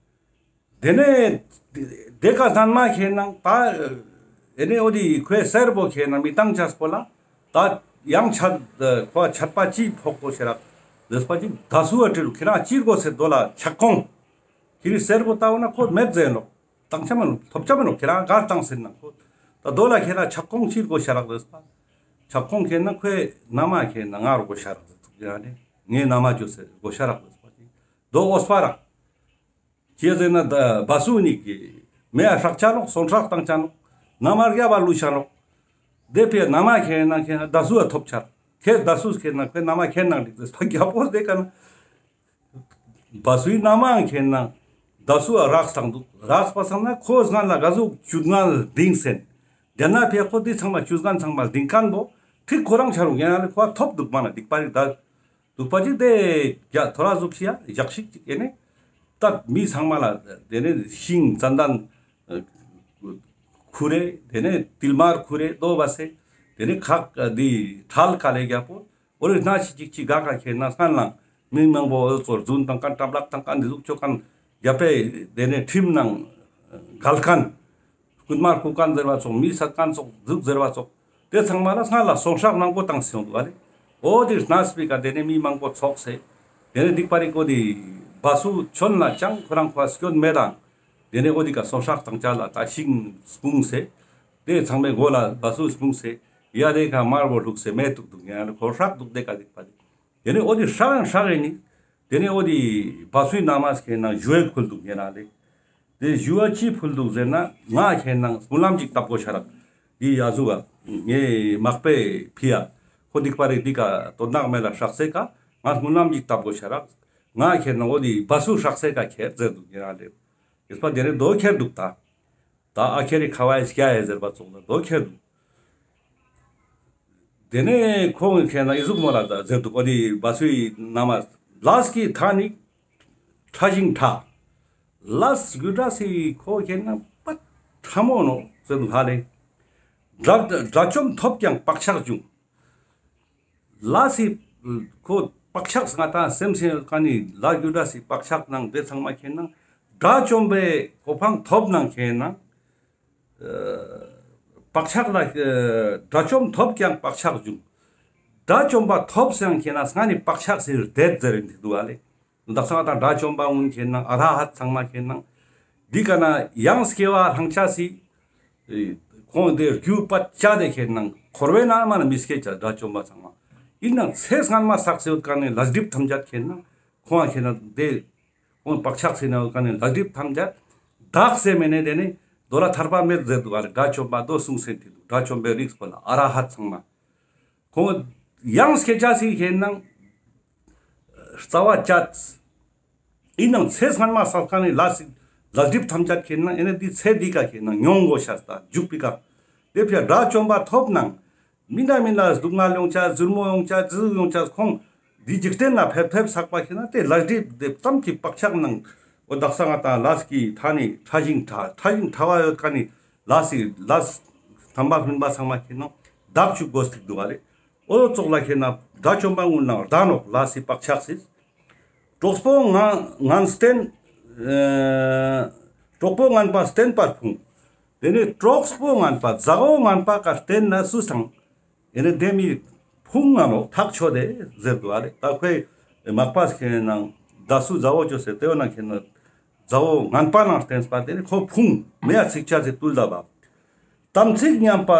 དེ་ནེ་དེ་ཀ་སྣན་མ་ཁྱེད་ན་ད་ཨེ་ནེ་འོ་དེ་ཁོའི་གསེར་བོ་ཁྱེད་ན་མི་བཏང་ཆས་པོ་ལ་ད་ཡང་ཆད་ཁོ་ཆད་པ་ཅི་ཕོག་གོ་ཤེས་རག་ཟེར་པ་ཅིག་ད་སུ་བ་ཁྲིད་རུག་ཁྱེད་རང་ཅི་དགོས་ཟེར་དོ་ལ་ཆད་ཁོང་། ཁྱེད་རི་གསེར་བོ་ལྟ་བ་ན་ཁོ་མེད་ཟེར་ནོག་བཏང་ཆ་མེད་ནོག་ཐོབ་ཆ་མེད་ནོག་ཁྱེད་རང་གར་བཏང་ཟེར་ན་ཁོ་ད་དོ་ལ་ཁྱེད་རང་ཆད་ཁོང་ཅི་དགོས་ཤེས་རག་ཟེར་པ། ཆད་ཁོང་ཁྱེད་ན་ཁོའི་ན་མ་ཁྱེད་ན་ང་རུ་དགོས་ཤེས་རག་ཟེར་ཐུག་ཡ་ནི་ངའི་ན་མ་ཅོ་ཟེར་དགོས་ཤེས་རག་ཟེར་པ་ཅིག་དོ་འོས་པ་རག་ཅི་ཟེར་ན་ད་བ་སུ་ནི་གི་མེ་ཡ་ཧྲག་ཆ་ནོག་སོང་ཧྲག་བཏང་ཆ་ནོག་ན་མ་རྒྱ་བ་ལུས་ཆ་ནོག་དེ་ཕི་ན་མ་ཁྱེད་ན་ཁྱེད་ན་ད་སུ་ཡ་ཐོབ་ཆ་ཁྱེད་ད་སུ་ཁྱེད་ན་ཁྱེད་ན་མ་ཁྱེད་ན་འགྲིག་ཟེར་པ་རྒྱལ་པོ་དེ་ཀ་ན་བ་སུའི་ན་མ་ཁྱེད་ན་ད་སུ་ཡ་རག་སང་དུག་རག་པ་སང་ན་ཁོ་སྔ་ལ་ག་ཟུག་ཅུ་ལྔ་ལྡིང་སེན་དེ་ན་ཕི་ཁོ་དེ་ཚང་མ་ཅུ་ལྔ་ཚང་མ་ལྡིང་ཁན་བོ་ཁྲིག་ཁོ་རང་ཆ་རུག་ཡ་ན་ལེ་ཁོ་ཐོབ་དུག་མ་ན་སྡིག་པ་རིག་ད། དུག་པ་ཅིག་དེ་རྒྱ་ཐོ་ར་ཟུག་ཤི་ཡ་ཡག་ཤིག་ཅིག་ཨེ་ནེ། ད་མི་ཚང་མ་ལ་དེ་ནས་ཤིང་ཙན་དན་ཁུར་རེ། དེ་ནས་ཏིལ་མར་ཁུར་རེ་དོ་བ་སེ། དེ་ནས་ཁག་འདི་ཁྲལ་དཀའ་ལས་རྒྱག་པོ། འོ་རེ་སྣ་ཞིག་ཅིག་ཅིག་ག་ཁ་ཁེ་ན་སྔན་ལ་མི་མང་པོ་འོ་ཚོར་རྫུན་བཏང་མཁན་གྲབ་ལག་བཏང་མཁན་འདི་ཟུག་ཆོ་མཁན་རྒྱ་པའི་དེ་ནས་ཁྲིམས་ནང་འགལ་མཁན། རྐུན་མ་རྐུ་མཁན་ཟེར་བ་ཙོགས། མི་སད་མཁན་ཙོགས་ཟུག་ཟེར་བ་ཙོགས། དེ་ཚང་མ་ལ་སྔ་ལ་སོང་ཧྲག་ནང་པོ་བཏང་སེ་ཡོང་འདུག་ཨ་ལེ། འོ་དེ་སྣ་སྤེ་ཀ་དེ་ནས་མི་མང་པོ་ཚོགས་སེ། དེ་ནས་འདི་པ་རིག་འོ་དེ་བ་སུ་ཆོན་ལ་ཅང་ཁོ་རང་ཁོ་སྐྱོན་མེད་དང་། དེ་ནས་འོ་དེ་ཀ་སོང་ཧྲག་བཏང་ཅ་ལ་ད་ཤིང་སྤུངས་སེ། དེ་ཚང་མའི་མགོ་ལ་བ་སུ་སྤུངས་སེ། ཡ་དེ་ཀ་དམར་པོ་བླུགས་སེ་མེ་ཐུག་འདུག་ཉན་ཁོ་ཧྲག་འདུག་དེ་ཀ་འདི་པ་རིག་དེ་ནས་འོ་དེ་ཧྲག་ཡང་ཧྲག་ཡིན་ནི། དེ་ནས་འོ་དེ་བ་སུའི་ན་མ་ཁེ་ན་ཞུ་ཡ་ཁུལ་འདུག་ཉན་ལེ། དེ་ཞུ་བ་ཅི་ཕུལ་འདུག་ཟེར་ན། ང་ཁེ་ན་སྨོན་ལམ་ཅིག་བཏབ་དགོས་ཤ་རག་འདི་ཡ་ཟུག་ག་ངའི་མག་པའི་ཕི་ཡ། ཁོ་འདི་པ་རིག་འདི་ཀ་དོན་དག་མེད་ལ་ཧྲག་སེ་ཀ་ང་སྨོན་ལམ་ཅིག་བཏབ་དགོས་ཤ་རག་ང་ཁེ་ན་འོ་དེ་བ་སུ་ཧྲག་སེ་ཀ་ཁྱེར་ཟེར་འདུག་ཉན་ལེ། ཡེས་པ་དེ་ནས་དོ་ཁྱེར་འདུག་ད། ད་ཨ་ཁྱེར་རི་ཁ་བའི་སྐྱ་ཡེ་ཟེར་བ་ཙོགས་ལ་དོ་ཁྱེར་འདུག་དེ་ནས་ཁོང་གི་ཁེ་ན་ཨི་ཟུག་མོ་ལ་ཟེར་འདུག་འོ་དེ་བ་སུའི་ན་མ། ལས་ཀྱི་མཐའ་ནི་ཕྲ་ཞིང་ཕྲ། ལས་རྒྱུ་འབྲས་སི་ཁོ་ཁེ་ན་པ་ཕྲ་མོ་ནོ་ཟེར་འདུག་ཧ་ལེ། དགྲ་དགྲ་བཅོམ་ཐོབ་ཀྱང་བག་ཆགས་འབྱུང་། ལས་སི་ཁོ་བག་ཆགས་ང་ཏང་སེམས་སེ་ཀ་ནི་ལས་རྒྱུ་འབྲས་སི་བག་ཆགས་ནང་དེ་ཚང་མ་ཁེ་ན་དགྲ་བཅོམ་པའི་གོ་འཕང་ཐོབ་ནང་ཁེ་ན། བག་ཆགས་ལ་དགྲ་བཅོམ་ཐོབ་ཀྱང་བག་ཆགས་འབྱུང་། དགྲ་བཅོམ་པ་ཐོབ་སང་ཁེ་ན་སྔ་ནི་བག་ཆགས་སི་རྡེད་ཟེར་འདི་འདུག་ཨ་ལེ། དག་སང་ད་དགྲ་བཅོམ་པ་ངུན་ཁེ་ན་ཨ་ར་ཧད་ཚང་མ་ཁེ་ན། འདི་ཀ་ན་ཡང་སྐྱེ་བ་ལྷང་ཆ་སི། ཁོང་དེ་རྒྱུ་པ་ཅ་དེ་ཁེ་ན་འཁོར་བའི་ནང་མ་ན་མི་སྐྱེ་ཅ་དགྲ་བཅོམ་པ་ཚང་མ། ཡིན་ནང་ཚེ་སྔན་མ་བསགས་སེ་ཡོད་ཀ་ནི་ལས་སྒྲིབ་ཐམས་ཅད་ཁེ་ན་ཁོང་ཁེ་ན་དེ། ཁོང་བག་ཆགས་སེ་ན་ཀ་ནི་ལས་སྒྲིབ་ཐམས་ཅད་དག་སེ་མེ་ནེ་དེ་ནི་དོ་ལ་ཐར་པ་མེད་ཟེར་འདུག་ཨ་ལེ། དགྲ་བཅོམ་པ་དོ་གསུངས་སེ་འདི་འདུག་དགྲ་བཅོམ་པའི་རིགས་པོ་ལ་ཨ་ར་ཧད་ཚང་མ། ཁོང་ཡང་སྐྱེ་ཅ་སི་ཁེ་ན་རྩ་བ་བཅད། ཡིན་ནང་ཚེ་སྔན་མ་བསགས་ཀ་ནི་ལས་སི་ལས་སྒྲིབ་ཐམས་ཅད་ཁེ་ན་ཨེ་ནི་འདི་ཚེ་འདི་ཀ་ཁེ་ན་མྱོང་དགོས་ཤ་ད་འཇུག་པའི་ཀ། དེ་ཕྱིར་དགྲ་བཅོམ་པ་ཐོབ་ནང་མི་འདྲ་མི་འདྲ་སྡུག་བསྔལ་ཡོང་ཆ། ཟུར་མོ་ཡོང་ཆ། ཟུར་ཡོང་ཆ། ཁོང་འདི་འཇིག་རྟེན་ན་ཕེབས་ཕེབས་བསགས་པ་ཁེ་ན་དེ་ལས་སྒྲིབ་དེ་ཙམ་གྱི་བག་ཆགས་ནང་འོ་དག་ས་ང་ཏང་ལས་ཀྱི་མཐའ་ནི་ཕྲ་ཞིང་ཕྲ། ཕྲ་ཞིང་ཕྲ་བ་ཡོད་ཀ་ནི་ལས་སི་ལས་ཐམས་ཅད་སྨིན་པ་ཚང་མ་ཁེ་ན་དག་བཅུག་དགོས་ཐིག་འདུག་ག་ལེ། འོ་ཙོགས་ལ་ཁེ་ན་དགྲ་བཅོམ་པ་ངུན་ནང་ལྡན་ནོག་ལས་སི་བག་ཆགས་སི། གྲོགས་པོ་ངན་ངན་བསྟེན། ཨ་གྲོགས་པོ་ངན་པ་བསྟེན་པར་ཕུང་། དེ་ནས་གྲོགས་པོ་ངན་པ་མཛའ་བོ་ངན་པ་ཀ་བསྟེན་ན་སུ་སང་ཨེ་ནི་དེ་མི་ཕུང་ང་ནོ་ཐག་ཆོད་དེ་ཟེར་འདུག་ཨ་ལེ། ད་ཁོའི་མག་པ་ཁེ་ན་ད་སུ་མཛའ་བོ་ཅོས་སེ་དེ་བོ་ན་ཁེ་ན་མཛའ་བོ་ངན་པ་ནང་བསྟེན་པ་དེ་ནི་ཁོ་ཕུང་མེ་ཡ་ཚིག་ཆ་ཚིག་བཏུལ་ད་བ། དམ་ཚིག་ཉམས་པ་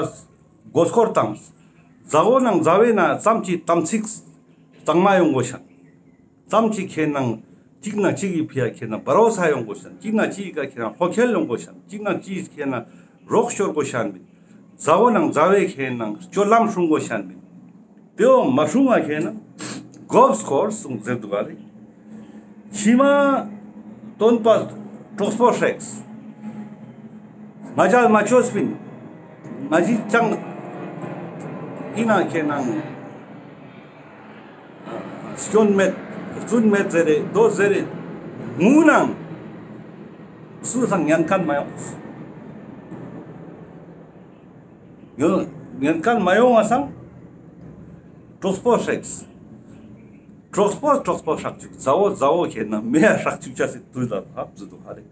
མགོ་སྐོར་དང་། མཛའ་བོ་ནང་མཛའ་བོའི་ནང་ཙམ་གྱི་དམ་ཚིག་གཙང་མ་ཡོང་དགོས་ཤན། ཙམ་གྱི་ཁེ་ན་གཅིག་ན་གཅིག་གི་ཕི་ཡ་ཁེ་ན་བ་རོ་ས་ཡོང་དགོས་ཤན། གཅིག་ན་གཅིག་གི་ཁེ་ན་ལྷོ་ཁེལ་ཡོང་དགོས་ཤན། གཅིག་ན་གཅིག་ཁེ་ན་རོགས་ཤོར་དགོས་ཤན་མིན། མཛའ་བོ་ནང་མཛའ་བོའི་ཁེ་ན་སྤྱོད་ལམ་སྲུང་དགོས་ཤན་མིན། དེའོ་མ་སྲུང་བ་ཁེ་ན་མགོ་སྐོར་གསུངས་ཟེར་འདུག་ག་ལེ། ཕྱི་མ་སྟོན་པ་གྲོགས་པོ་ཧྲེགས། ང་ཅག་མ་ཆོས་པིན། ང་ཅི་ཅང་ཨི་ན་ཁེ་ན་སྐྱོན་མེད་རྫུན་མེད་ཟེར་རེ་དོ་ཟེར་རེ་ངུ་ནང་སུ་སང་ཉན་མཁན་མ་ཡོང་། ཡོ་ཉན་མཁན་མ་ཡོང་བ་སང་གྲོགས་པོ་ཧྲེགས། གྲོགས་པོ་གྲོགས་པོ་ཧྲག་ཅུག་མཛའ་བོ་མཛའ་བོ་ཁེ་ན་མེ་ཡ་ཧྲག་ཅུག་ཅ་སི་དུས་ལ་ཧབ་ཟུ་དུ་ཧ་རེ།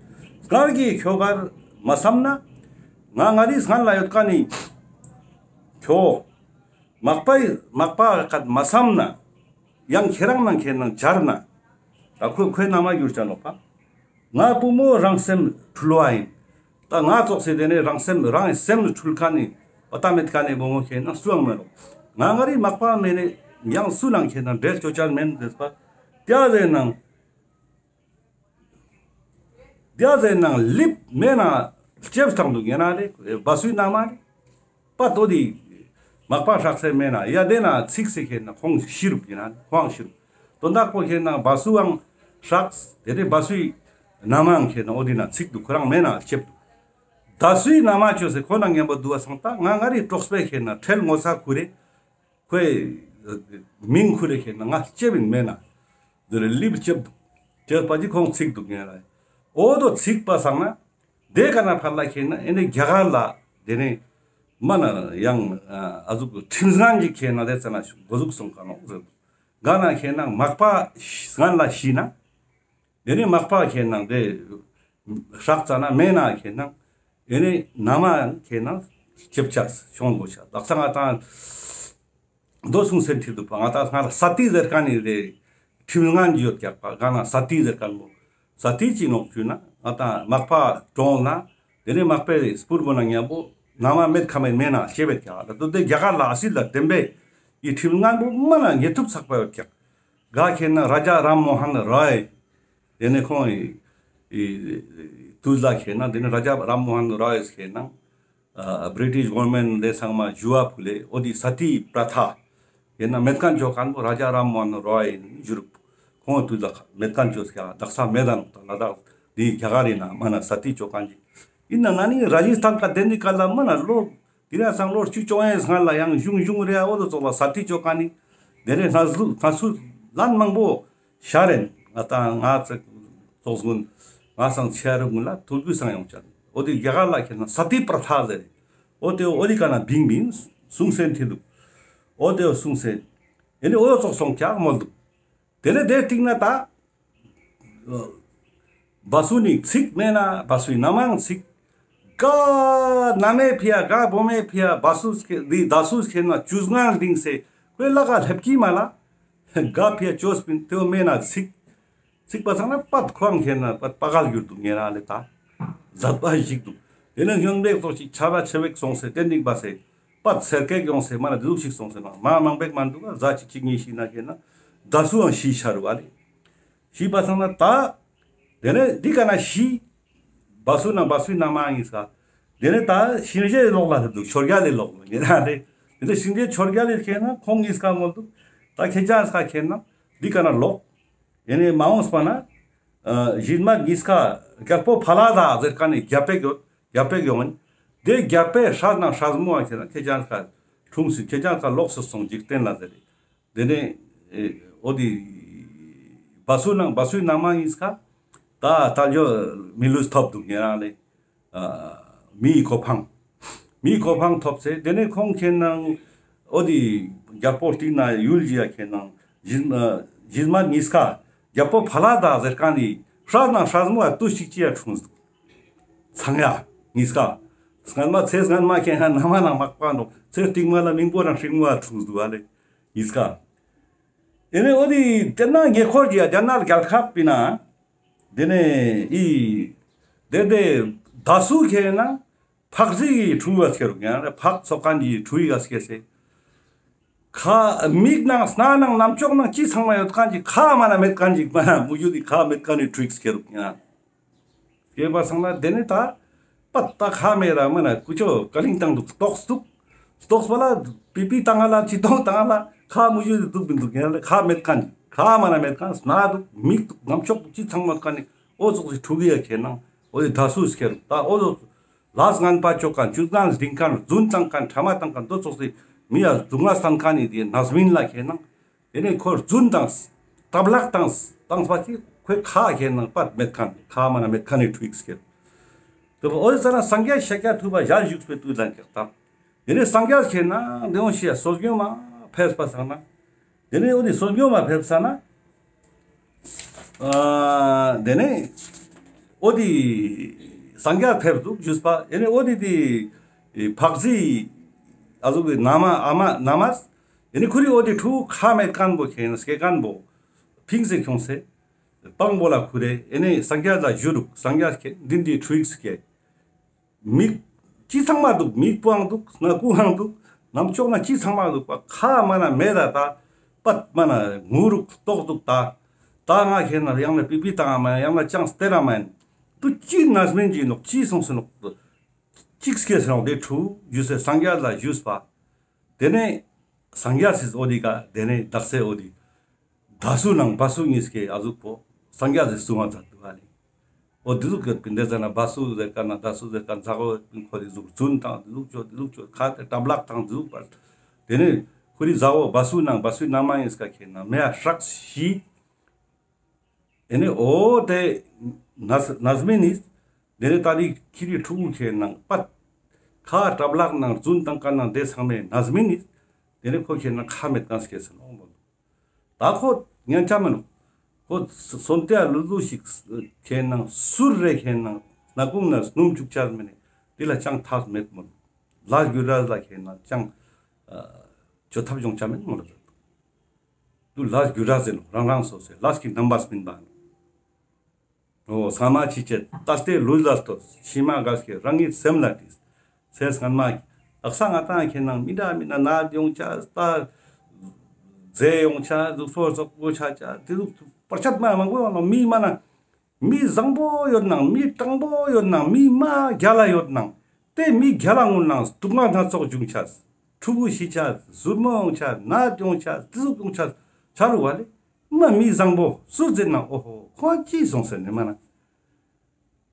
སྔར་གྱི་ཁྱོ་གར་མ་བསམ་ན། ང་ང་རི་སྔར་ལ་ཡོད་མཁན་ནི་ཁྱོ། མག་པའི་མག་པ་ཀ་མ་བསམ་ན། ཡང་ཁྱེད་རང་ནང་ཁེ་ན་སྦྱར་ན། ད་ཁོ་ཁོའི་ན་མ་གྱུར་ཅ་ནོག་པ། ང་བུ་མོ་རང་སེམས་འཁྲུལ་བ་ཡིན། ད་ང་ཙོགས་སེ་དེ་ནས་རང་སེམས་རང་སེམས་འཁྲུལ་མཁན་ནི་བ་ཏ་མེད་མཁན་ནི་བུ་མོ་ཁེ་ན་སུའང་མེད་ནོག་ང་ང་རི་མག་པ་མེ་ནས་ཡང་སུ་ནང་ཁེ་ན་འབྲེལ་ཅོ་ཅན་མེན་ཟེར་པ། ཏེ་ཟེར་ནང་། ཏེ་ཟེར་ནང་ལིབ་མེ་ན་ལྕེབ་སྟངས་འདུག་ཡ་ན་རེ་བ་སུའི་ན་མ་རེ། པ་ཏོ་དི་མག་པ་ཧྲག་སེ་མེ་ན་ཡ་དེ་ན་ཚིག་སེ་ཁེ་ན་ཁོང་ཤི་རུབ་ཡིན་ན་ཁོང་ཤི་རུབ། དོན་དག་པོ་ཁེ་ན་བ་སུའང་ཧྲག་དེ་དེ་བ་སུའི་ན་མའང་ཁེ་ན་འོ་དི་ན་ཚིག་འདུག་ཁོ་རང་མེ་ན་ལྕེབ་འདུག་ད་སུའི་ན་མ་ཅོས་སེ་ཁོ་ན་ངན་པ་འདུག་བ་སང་ད་ང་ང་རི་གྲོགས་པོའི་ཁེ་ན་ཁྲེལ་ངོ་ཚ་ཁུ་རེ། ཁོའི་མིང་ཁུ་རེ་ཁེ་ན་ང་ལྕེབ་ཡིན་མེ་ན། དེ་རེ་ལིབ་ལྕེབ་འདུག་ཅེས་པ་ཅིག་ཁོང་ཚིག་འདུག་ཉེ་ར། འོ་དོ་ཚིག་པ་སང་ན་དེ་ཀ་ན་ཕར་ལ་ཁེ་ན་ཨེ་ནི་རྒྱ་གར་ལ་དེ་ནི་མ་ན་ཡང་ཨ་ཟུག་ཁྲིམས་ངན་ཅིག་ཁེ་ན་དེ་ཙ་ན་གོ་ཟུག་སོང་ཀ་ནོག་ཟེར། ག་ན་ཁེ་ན་མག་པ་སྔན་ལ་ཤི་ན། དེ་ནི་མག་པ་ཁེ་ན་དེ་སྲག་ཙ་ན་མེ་ན་ཁེ་ན་ཨེ་ནི་ན་མ་ཁེ་ན་ཅེབ་ཆག་ཤོང་གོ་ཤ། དག་ས་ང་ཏང་དོ་སུང་སེན་ཐིག་འདུག་པ། ང་ཏང་སྔ་ལ་ས་ཏི་ཟེར་ཁན་ནི་རེ་ཁྲིམས་ངན་ཡོད་ཀྱག་པ། ག་ན་ས་ཏི་ཟེར་ཁན་བོ། ས་ཏི་ཅི་ནོག་ཞུ་ན་ང་ཏང་མག་པ་གྲོངས་ན་དེ་ནི་མག་པའི་སྤུར་བོ་ན་ཉམ་པོ་ན་མ་མེད་ཁ་མེད་མེ་ན་ཤེས་བེད་ཀྱག་ལ། དོ་དེ་རྒྱ་གར་ལ་ཨ་སི་ལ་བདེན་པའི་ཡི་ཁྲིམས་ངན་བོ་མ་ན་ཉེ་ཐུབ་ཚག་པ་ཡོད་ཀྱག། ག་ཁེ་ན་ར་ཇ་རམ་མོ་ཧན་རོའི། དེ་ནས་ཁོང་ཡི་ཡི་དུས་ལ་ཁེ་ན་དེ་ནས་ར་ཇ་རམ་མོ་ཧན་རོའི་ཁེ་ན་ཨ་བྲི་ཊིཤ་གོ་ཝར་མེནཊ་དེ་ཚང་མ་ཞུ་བ་ཕུལ་ལེ། འོ་དེ་ས་ཏི་པྲ་ཐ་ཁེ་ན་མེད་ཁན་ཅོ་ཁན་བོ་ར་ཇ་རམ་མོ་ཧན་རོའི་ཞུ་རུག། ཁོང་དུས་ལ་མེད་ཁན་ཅོ་ཀྱག། དག་ས་མེད་ད་ནོག། ད་ལ་དྭགས་དེ་རྒྱ་གར་ཡིན་ན་མ་ན་ས་ཏི་ཅོ་ཁན་ཅིག་ཡིན་ན་ན་ནི་ར་ཇི་སྟན་ཀ་དེ་འདི་ཀ་ལ་མ་ན་ལོ་དེ་ར་སང་ལོ་བཅུ་བཅོ་ལྔའི་སྔ་ལ་ཡང་གཞུང་གཞུང་རེ་འོ་དོ་ཙོགས་ལ་ས་ཏི་ཅོ་ཁན་ནི་དེ་རེ་སྣ་ཟུ་སྣ་ཚུ་ལན་མང་པོ་ཤར་རེན། ང་ཏང་ང་ཚེ་ཙོགས་གུན་ང་སང་ཆེ་རུ་གུན་ལ་ཐུག་རྒྱུ་སང་ཡོང་ཅན། འོ་དེ་རྒྱ་གར་ལ་ཁེ་ན་ས་ཏི་པྲ་ཐ་ཟེར་རེ། འོ་དེ་འོ་དེ་ཀ་ན་བིང་བིང་སུང་སེན་ཐིག་འདུག། འོ་དེ་སུང་སེན། ཨེ་ནི་འོ་ཙོགས་སོང་ཀྱག་མོལ་འདུག། དེ་ནས་དེ་སྟིང་ན་ད་བ་སུ་ནི་ཚིག་མེད་ན་བ་སུའི་ན་མང་ཚིག། ག་ན་མེ་ཕི་ཡ་ག་བོ་མེ་ཕི་ཡ་བ་སུ་སྐེ་འདི་ད་སུ་སྐེ་ན་ཅུ་ངང་ལྡིང་སེ་ཁོའི་ལ་ག་ལྷེབ་ཀྱི་མ་ལ། ག་ཕི་ཡ་ཅོས་པིན་དེའོ་མེད་ན་ཚིག། ཚིག་པ་ཚང་ན་པད་ཁོང་ཁེ་ན་པད་པ་གལ་གྱུར་འདུག་ཉེ་རང་ལེ་ད། ཛད་པ་ཞིག་འདུག། དེ་ནས་ཡོན་པེག་ཙོགས་ཤིག་ཆ་བ་ཆེ་བེག་སོང་སེ་ཏན་ཏིག་པ་སེ། པད་སེར་ཀེག་ཡོང་སེ་མ་ན་འདུག་ཞིག་སོང་སེ་ན་མ་མང་པེག་མ་འདུག་ག་ཟ་ཅིག་ཅིག་ཉིས་ཤིག་ན་ཁེ་ན་ད་སུའང་ཤི་ཤ་རུ་བ་ལེ། ཤི་པ་སང་ན་ད། དེ་ནས་འདི་ཀ་ན་ཤི། བ་སུ་ན་བ་སུའི་ན་མ་ཡིན་ས། དེ་ནས་ད་ཤིང་རྗེ་ལོག་ལ་ཐུབ་འདུག་ཆོར་རྒྱ་ལེ་ལོག་ལ་ཉེ་རང་ལེ། དེ་ནས་ཤིང་རྗེ་ཆོར་རྒྱ་ལེ་ཁེ་ན་ཁོང་ཉིས་ཀ་མོལ་འདུག། ད་ཁེ་ཅང་ས་ཁེ་ན་འདི་ཀ་ན་ལོག། དེ་ནས་མ་འོངས་པ་ན། ཨ་ཞིན་མ་ཉིས་ཀ་རྒྱལ་པོ་ཕ་ལ་ད་ཟེར་ཁན་ནི་རྒྱལ་པོ་ཡོད། རྒྱལ་པོ་ཡོང་། དེ་རྒྱལ་པོའི་སྲས་ནང་སྲས་མོ་བ་ཁེ་ན་ཁེ་ཅང་ས་འཁྲུངས་སེ་ཁེ་ཅང་ས་ལོག་སེ་སོང་འཇིག་རྟེན་ལ་ཟེར། དེ་ནས་ཨེ་འོ་དེ་བ་སུ་ནང་བ་སུའི་ན་མ་ཡིན་ས་ད་ད་ལོ་མི་ལུས་ཐོབ་འདུག་ཉེ་རང་ལེ། ཨ་མིའི་གོ་འཕང་། མིའི་གོ་འཕང་ཐོབ་སེ་དེ་ནས་ཁོང་ཁེ་ན་འོ་དེ་རྒྱལ་པོ་སྟིང་ན་ཡུལ་གྱི་ཡ་ཁེ་ན་ཞིན་ཨ་ཞིན་མ་ཉིས་ཀ་རྒྱལ་པོ་ཕ་ལ་ད་ཟེར་ཁན་ནི་སྲས་ནང་སྲས་མོ་ཡ་ཏུ་ཞིག་ཅི་ཡ་འཁྲུངས་འདུག། ཚང་ཡ་ཉིས་ཀ། སྔན་མ་ཚེ་སྔན་མ་ཁེ་ན་ན་མ་ན་མག་པ་ནོག། ཚེ་རྟིང་མ་ལ་མིང་པོ་རང་ཧྲིང་མོ་ཡ་འཁྲུངས་འདུག་བ་ལེ། ཉིས་ཀ། དེ་ནས་འོ་དེ་དེ་ན་ཉེ་འཁོར་གྱི་རྒྱ་ནག་རྒྱལ་ཁབ་པི་ན། དེ་ནས་ཨི་དེ་དེ་ད་སུ་ཁེ་ན་ཕག་རྫི་ཡི་ཁྲུ་བ་སྐྱེ་རུ་ཡང་ཕག་ཚོགས་ཁན་གྱི་ཁྲུ་ཡི་ག་སྐྱེ་སེ། ཁ་མིག་ནང་སྣ་ནང་རྣམ་ཅོག་ནང་ཅི་ཚང་མ་ཡོད་ཁན་གྱི་ཁ་མ་ན་མེད་ཁན་གྱི་མ་ན་མུ་ཡུ་དི་ཁ་མེད་ཁན་ནི་ཁྲུ་ཡི་སྐྱེ་རུ་ཡང་། སྐྱེས་པ་སང་ན་དེ་ནས་ད་པད་ད་ཁ་མེད་ར་མ་ན་ཀུ་ཅོ་ཀ་ལིང་བཏང་འདུག། ལྟོགས་འདུག། ལྟོགས་པ་ལ་པི་པི་བཏང་ང་ལ་ཅི་བཏང་བཏང་ང་ལ་ཁ་མུ་ཡུ་འདུག་མི་འདུག་ཡང་ལ་ཁ་མེད་ཁན་ཁ་མ་ན་མེད་ཁན་སྣ་འདུག་མིག་འདུག་རྣམ་ཅོག་འདུག་ཅི་ཚང་མ་ཁན་ནི་འོ་ཙོགས་སི་ཁྲུ་གི་ཡ་ཁེ་ན་འོ་དེ་ད་སུ་སྐྱེ་རུ་ད་འོ་ཙོགས་ལས་ངན་པ་ཅོ་ཁན་ཅུ་ཙང་ལྡིང་ཁན་རྫུན་བཏང་ཁན་ཕྲ་མ་བཏང་ཁན་འདུག་ཙོགས་སི་མི་ཡ་སྡུག་བསྔལ་སྟན་ཁན་ནི་དེ་རྣམ་སྨིན་ལ་ཁེ་ན། དེ་ནས་ཁོ་རྫུན་བཏང་། གྲབ་ལག་བཏང་། བཏང་པ་ཅིག་ཁོའི་ཁ་ཁེ་ན་པད་མེད་ཁན་ཁ་མ་ན་མེད་ཁན་ནི་ཁྲུ་ཡི་སྐྱེ་རུ། དེ་བོ་འོ་དེ་ཙ་ན་སངས་རྒྱས་ཤཱཀྱ་ཐུབ་པ་ཞལ་བཞུགས་པའི་དུས་ལ་ཀྱག་ད། དེ་ནས་སངས་རྒྱས་ཁེ་ན་དེ་འོ་ཤི་ཡ་སོ་སྐྱོང་མ་ཕེབས་པ་སང་ན། དེ་ནས་འོ་དེ་སོ་སྐྱོང་མ་ཕེབས་ས་ན། ཨ་དེ་ནས་འོ་དེ་སངས་རྒྱས་ཕེབས་འདུག་ཞུས་པ། དེ་ནས་འོ་དེ་དེ་ཕག་རྫི་ཨ་ཟུག་གི་ན་མ་ཨ་མ་ན་མ། དེ་ནས་ཁོ་རི་འོ་དེ་ཁྲུ་ཁ་མེད་ཁན་བོ་ཁེ་ན་སྐྱེ་ཁན་བོ་ཕིངས་སེ་ཁྱོངས་སེ་དཔང་པོ་ལ་ཁུར་རེ། དེ་ནས་སངས་རྒྱས་ལ་ཞུ་རུག། སངས་རྒྱས་ཁེ་འདི་འདི་ཁྲུ་ཡི་སྐྱེ། མིག་ཅི་ཚང་མ་འདུག། མིག་པོའང་འདུག། སྣ་ཁུའང་འདུག། རྣམ་ཅོག་ན་ཅི་ཚང་མ་འདུག་པ། ཁ་མ་ན་མེད་ད་ད། པད་མ་ན་ངུ་རུག་ལྟོགས་འདུག་ད། ད་ང་ཁེ་ན་ཡང་ན་པི་པི་བཏང་ང་མ་ཡང་ན་ཅང་སྟེར་ར་མ་ཡིན། དུ་ཅི་རྣམ་སྨིན་གྱི་ནོག་ཅི་སོང་སེ་ནོག། ཅིག་སྐྱེས་སེ་ནོག་དེ་ཁྲུ་ཞུས་སེ་སངས་རྒྱས་ལ་ཞུས་པ། དེ་ནས་སངས་རྒྱས་སི་འོ་དེ་ཀ་དེ་ནས་དག་སེ་འོ་དེ། ད་སུ་ནང་བ་སུ་ཉིས་ཀའི་ཨ་ཟུག་པོ་སངས་རྒྱས་སི་གསུང་བ་མཛད་འདུག་ཨ་ནི། འོ་དེ་ཟུག་གི་པིན་དེ་ཙ་ན་བ་སུ་ཟེར་ཁན་ན་ད་སུ་ཟེར་ཁན་ཟ་འོ་པིན་ཁོ་དེ་ཟུག་རྫུན་བཏང་དེ་ཟུག་ཅོ་དེ་ཟུག་ཅོ་ཁ་དེ་གྲབ་ལག་བཏང་དེ་ཟུག་པ། དེ་ནས་ཁོ་རི་ཟ་འོ་བ་སུ་ནང་བ་སུའི་ན་མ་ཉིས་ཀ་ཁེ་ན་མེ་ཡ་སྲག་ཤི། ཨེ་ནེ་འོ་དེ་ནས་ནས་མིན་ནི། དེ་ནེ་ཏ་ལི་ཁྱི་རི་ཕྲུ་གུ་ཁེ་ནང་པད་ཁ་གྲབ་ལག་ནང་རྫུན་བཏང་ཀ་ནང་དེ་ཚང་མའི་ནས་མིན་ནི། དེ་ནེ་ཁོ་ཁེ་ནང་ཁ་མེད་ཀ་སྐྱེས་སེ་ནོག་མོལ། ད་ཁོ་ཉན་ཆ་མེད་ནོག། ཁོ་སོན་ཏེ་ལུ་ལུ་ཞིག་ཁེ་ནང་སུར་རེ་ཁེ་ནང་སྣ་ཁུང་ནེ་སྣུམ་བཅུག་ཆ་མེད་ནི། དེ་ལ་ཅང་ཐབས་མེད་མོལ། ལས་རྒྱུ་འབྲས་ལ་ཁེ་ནང་ཅང་ཨ་ཅོ་ཐབས་ཡོང་ཆ་མེད་མོལ། དུ་ལས་རྒྱུ་འབྲས་ཟེར་ནོག། རང་རང་སོ་སོའི་ལས་ཀྱི་རྣམ་པ་སྨིན་པ་ནོག། འོ་ས་མ་ཅི་བྱེད་ལྟ་སྟེ་ལུས་ལ་ལྟོས། ཕྱི་མ་འགལ་སྐྱེ་རང་ཉིད་སེམས་ལ་དྲིས། ཚེ་སྔན་མ་དག་ས་ང་ཏང་ཁེ་ནང་མི་འདྲ་མི་འདྲ་ནད་ཡོང་ཆ། ད་རྫས་ཡོང་ཆ། གཟུགས་པོ་རྫོགས་པོ་ཆ་ཆ། དེ་ཟུག་བར་ཆད་མ་མང་པོ་ཡོང་ནོག། མི་མ་ན་མི་བཟང་པོ་ཡོད་ནང་མི་དྲང་པོ་ཡོད་ནང་མི་མ་རྒྱལ་ལ་ཡོད་ནང་དེ་མི་རྒྱལ་ལ་ངུན་ནང་སྡུག་བསྔལ་སྣ་ཚོགས་འབྱུང་ཆ། ཕྲུ་གུ་ཤི་ཆ། ཟུར་མོ་ཡོང་ཆ། ནད་ཡོང་ཆ། དེ་ཟུག་ཡོང་ཆ་ཆ་རུ་བ་ལེ། མ་མི་བཟང་པོ་སུ་ཟེར་ན་འོ་ཧོ་ཁོང་ཅི་སོང་ཟེར་ནས་མ་ན།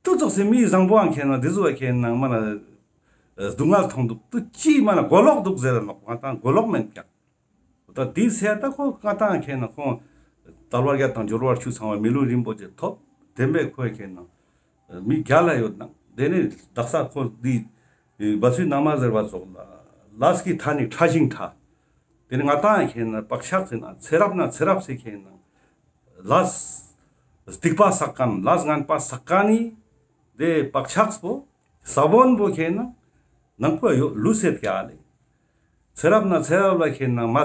ཏུ་ཙོགས་སེ་མི་བཟང་པོའང་ཁེ་ན་དེ་ཟུག་ཁེ་ན་མ་ན་སྡུག་བསྔལ་མཐོང་འདུག། ཏུ་ཅི་མ་ན་མགོ་ལོག་འདུག་ཟེར་ནོག། ང་ཏང་མགོ་ལོག་མེད་ཀྱག། ད་དེའི་ཚེ་ད་ཁོ་ང་ཏང་ཁེ་ན་ཁོང་དལ་བ་བརྒྱད་དང་འབྱོར་བ་བཅུ་ཚང་བ་མི་ལུས་རིན་པོ་ཆེ་ཐོབ། དེ་མེད་ཁོ་ཁེ་ན་མི་རྒྱལ་ལ་ཡོད་ནང་དེ་ནས་དག་ས་ཁོ་འདི་བ་སུའི་ནང་མ་ཟེར་བ་ཙོགས་ལ་ལས་ཀྱི་མཐའ་ནི་ཕྲ་ཞིང་ཕྲ། དེ་ནི་ང་ཏང་ཁེ་ན་བག་ཆགས་ཟེར་ན་ཚེ་རབས་ན་ཚེ་རབས་སེ་ཁེ་ན་ལས་སྡིག་པ་བསགས་མཁན་ལས་ངན་པ་བསགས་མཁན་ནི་དེ་བག་ཆགས་པོ་ས་བོན་པོ་ཁེ་ན་ནང་པོ་ཡོད་ལུས་སེ་ཀྱག་ལེ། ཚེ་རབས་ན་ཚེ་རབས་ལ་ཁེ་ན་མ་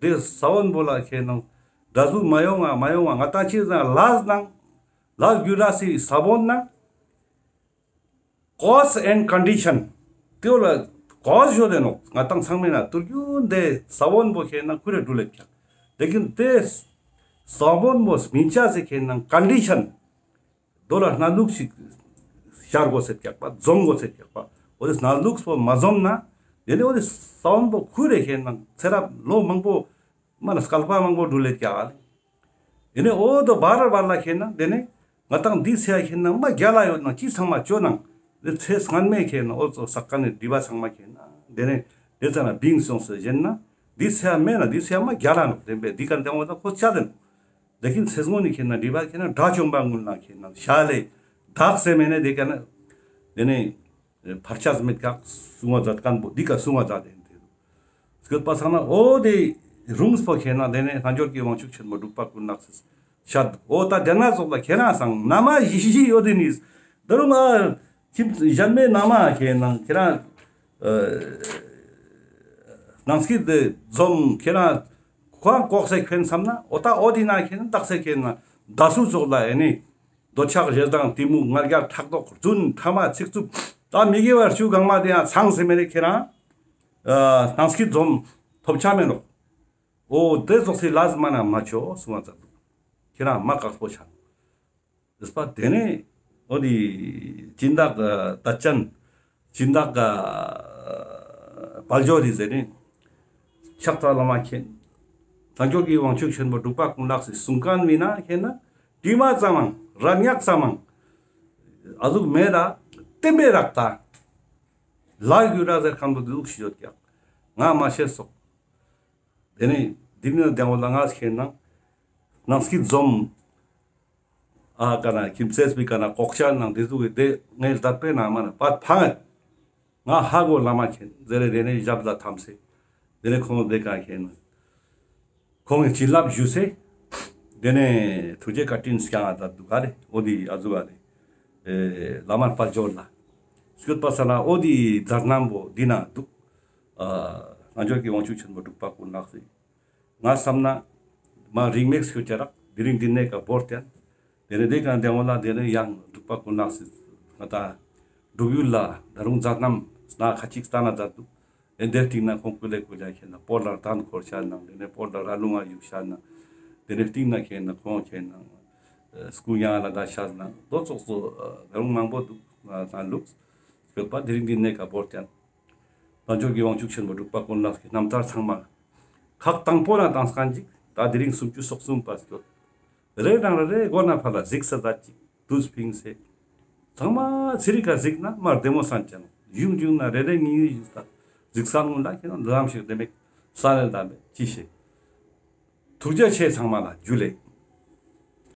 དེ་ས་བོན་པོ་ལ་ཁེ་ན་འདྲ་ཟུག་མ་ཡོང་ང་མ་ཡོང་ང་ང་ཏང་ཅི་ཟེར་ན་ལས་ནང་ལས་རྒྱུ་འབྲས་སི་ས་བོན་ནང་cause and condition། དེ་ལ་ཀོས་ཞོ་དེ་ནོག། ང་ཏང་ཚང་མེ་ན་ཏུར་རྒྱུན་དེ་ས་བོན་པོ་ཁེ་ན་ཁུ་རེ་འགྲུལ་ལེ་ཀྱག། དེ་ཀིན་དེ་ས་བོན་པོ་སྨིན་ཆ་སེ་ཁེ་ན་ཀོན་ཌི་ཤན་དོ་ལ་སྣ་ལུགས་ཤིག་ཤར་གོས་སེ་ཀྱག་པ། འཛོམས་གོས་སེ་ཀྱག་པ། འོ་དེ་སྣ་ལུགས་པོ་མ་འཛོམས་ན་དེ་ནི་འོ་དེ་ས་བོན་པོ་ཁུ་རེ་ཁེ་ན་ཚེ་རབས་ལོ་མང་པོ་མ་ན་སྐལ་པ་མང་པོ་འགྲུལ་ལེ་ཀྱག་ལེ། ཡིན་ནའི་འོ་དོ་བར་བར་ལ་ཁེ་ན་དེ་ནས་ང་ཏང་འདི་ཚེ་ཡ་ཁེ་ན་མ་རྒྱལ་ལ་ཡོད་ནང་ཅི་ཚང་མ་ཅོ་ནང་དེ་ཚེ་སྔན་མའི་ཁེ་ན་འོ་ཙོ་བསགས་མཁན་ནི་སྒྲིབ་པ་ཚང་མ་ཁེ་ན་དེ་ནས་དེ་ཙ་ན་བིང་སོང་སེ་བཞེན་ན་འདི་ཚེ་ཡ་མེད་ན་འདི་ཚེ་ཡ་མ་རྒྱལ་ལ་ནོག། དེ་བས་འདི་ག་འདེང་བ་ད་ཁོ་ཆ་དེ་ནོག། དེ་ཀིན་ཚེ་སྔོན་ནི་ཁེ་ན་སྒྲིབ་པ་ཁེ་ན་དགྲ་བཅོམ་པ་ངུན་ལ་ཁེ་ན་ཤ་ལེ་དག་སེ་མེ་ནས་དེ་ཀ་ན་དེ་ནས་ཕར་ཆགས་མེད་ཀྱག། གསུང་བ་མཛད་མཁན་པོ་འདི་ཀ་གསུང་བ་མཛད་དེ་འདི་སྐྱོད་པ་སང་ན་འོ་དེ་རུང་སྤོ་ཁེ་ན་དེ་ནས་རྣལ་འབྱོར་གྱི་དབང་ཕྱུག་ཆེན་པོ་འབྲུག་པ་ཀུན་ལེགས་སི་ཤད་འོ་ད་དེ་ན་ཙོགས་ལ་ཁྱེད་རང་སང་ན་མ་ཞི་ཞི་ཡོད་དེ་ནི་ད་རུང་ཨ་ཁྱིམ་གཞན་མའི་ན་མ་ཁེ་ན་ཁྱེད་རང་ཨ་ནང་སྐྱིད་དེ་འཛོམས་ཁྱེད་རང་ཁོང་ལྐོག་སེ་ཁེན་བསམ་ན་འོ་ད་འོ་དེ་ན་ཁེ་ན་དག་སེ་ཁེ་ན་ད་སུ་ཙོགས་ལ་ཨེ་ནི། འདོད་ཆགས་ཞེ་སྡང་གཏི་མུག་ང་རྒྱལ་ཕྲག་དོག་རྫུན་ཕྲ་མ་ཚིག་རྩུབ་ད་མི་དགེ་བ་བཅུ་གང་མ་དེ་ཡང་ཚང་སེ་མེ་རེ་ཁྱེད་རང་ཨ་སྣང་སྐྱིད་འཛོམས་ཐོབ་ཆ་མེ་ནོག། འོ་དེ་ཙོགས་སི་ལས་མ་ན་མ་ཆོ་གསུང་བ་མཛད་འདུག། ཁྱེད་རང་མ་དཀགས་པོ་ཆ་ནོག། དེ་པ་དེ་ནས་འོ་དེ་སྦྱིན་བདག་ཨ་ད་ཅན་སྦྱིན་བདག་ག་དཔལ་འབྱོར་རི་ཟེར་ནི་ཕྱག་ཏ་བླ་མ་མཁྱེན། རྣལ་འབྱོར་གྱི་དབང་ཕྱུག་ཆེན་པོ་འབྲུག་པ་ཀུན་ལེགས་སི་གསུང་མཁན་མི་ན་མཁྱེན་ན་དྲི་མ་ཙམ་མང་ར་ཉག་ཙམ་མང་ཨ་ཟུག་མེད་ད་བསྟན་པའི་རག་ད་ལ་རྒྱུ་ར་ཟེར་མཁན་པོ་འདུག་ཤི་ཡོད་ཀྱག། ང་མ་ཤེས་སོག། དེ་ནས་འདི་ནི་དེང་བོ་ལ་ང་ཁེ་ན་སྣང་སྐྱིད་འཛོམས། ཨ་ཀ་ན་ཁྱིམ་མཚེས་པའི་ཀ་ན་ལྐོག་ཆ་ནང་དེ་ཟུག་གི་དེ་ངའི་ལྟ་པའི་ནང་མ་ན་པད་ཕང་ངེ་ང་ཧ་གོ་བླ་མ་མཁྱེན་ཟེར་རེ་དེ་ནས་ཞབས་ལ་འཐམས་སེ་དེ་ནས་ཁོང་དེ་ཀ་ཁེ་ན་ཁོང་གི་བྱིན་རླབས་ཞུས་སེ་དེ་ནས་ཐུགས་རྗེ་བཀའ་དྲིན་སྐྱང་ང་མཛད་འདུག་ག་རེ་འོ་དེ་ཨ་ཟུག་ག་རེ་ཨེ་བླ་མ་དཔལ་འབྱོར་ལ་སྐྱོད་པ་ས་ན་འོ་དེ་མཛད་རྣམ་པོ་འདི་ན་འདུག། ཨ་རྣལ་འབྱོར་གྱི་དབང་ཕྱུག་ཆེན་པོ་འབྲུག་པ་ཀུན་ལེགས་སི་ང་བསམ་ན་མ་རིང་མེད་ཤོད་ཅ་རག། དེ་རིང་འདི་ནས་ཀ་བོར་ཏེ་དེ་ནས་དེ་ཀ་འདེང་བ་ལ་དེ་ནས་ཡང་འབྲུག་པ་ཀུན་ལེགས་སི་ང་ད་འབྲུག་ཡུལ་ལ་ད་རུང་མཛད་རྣམ་སྣ་ཁ་ཅིག་སྟན་ན་མཛད་འདུག། ཨེ་དེ་སྟིང་ན་ཁོང་ཀུ་ལེ་ཀུ་ལེ་ཁེ་ན་སྤོ་ལར་དན་འཁོར་ཤར་ནང་དེ་ནས་སྤོ་ལར་ར་ལུང་ང་ཡུག་ཤར་ནང་དེ་ནས་སྟིང་ན་ཁེ་ན་ཁོང་ཁེ་ན་སྐུ་ཡང་ལ་ད་ཤར་ནང་དོ་ཙོགས་སོ་ད་རུང་མང་པོ་འདུག། ང་ད་ལུགས་སྐྱོད་པ་དེ་རིང་འདི་ནས་ཀ་བོར་ཏེ་རྣལ་འབྱོར་གྱི་དབང་ཕྱུག་ཆེན་པོ་འབྲུག་པ་ཀུན་ལེགས་ཀྱི་རྣམ་ཐར་ཚང་མ་ཁག་དང་པོ་ན་དང་སྐན་ཅིག་ད་དེ་རིང་སུམ་ཅུ་སོ་གསུམ་པ་སྐྱོད། རེ་རང་རེ་རེ་མགོ་ན་ཕར་ལ་གཟིགས་ས་ད་ཅིག་དུས་ཕིང་སེ། ཚང་མ་ཚི་རི་ཀ་གཟིགས་ན་མ་བདེ་མོ་སན་ཅན་ཡུང་ཡུང་ན་རེ་རེ་ཉིས་ཉིས་ཡིན་ས་གཟིགས་ས་ངུན་ལ་ཁྱེད་རང་འདི་རམ་ཞིག་བདེ་མེད་ས་ནས་ད་མེད་ཅི་ཤེས། ཐུགས་རྗེ་ཆེ་ཚང་མ་ལ་ཇུ་ལེ།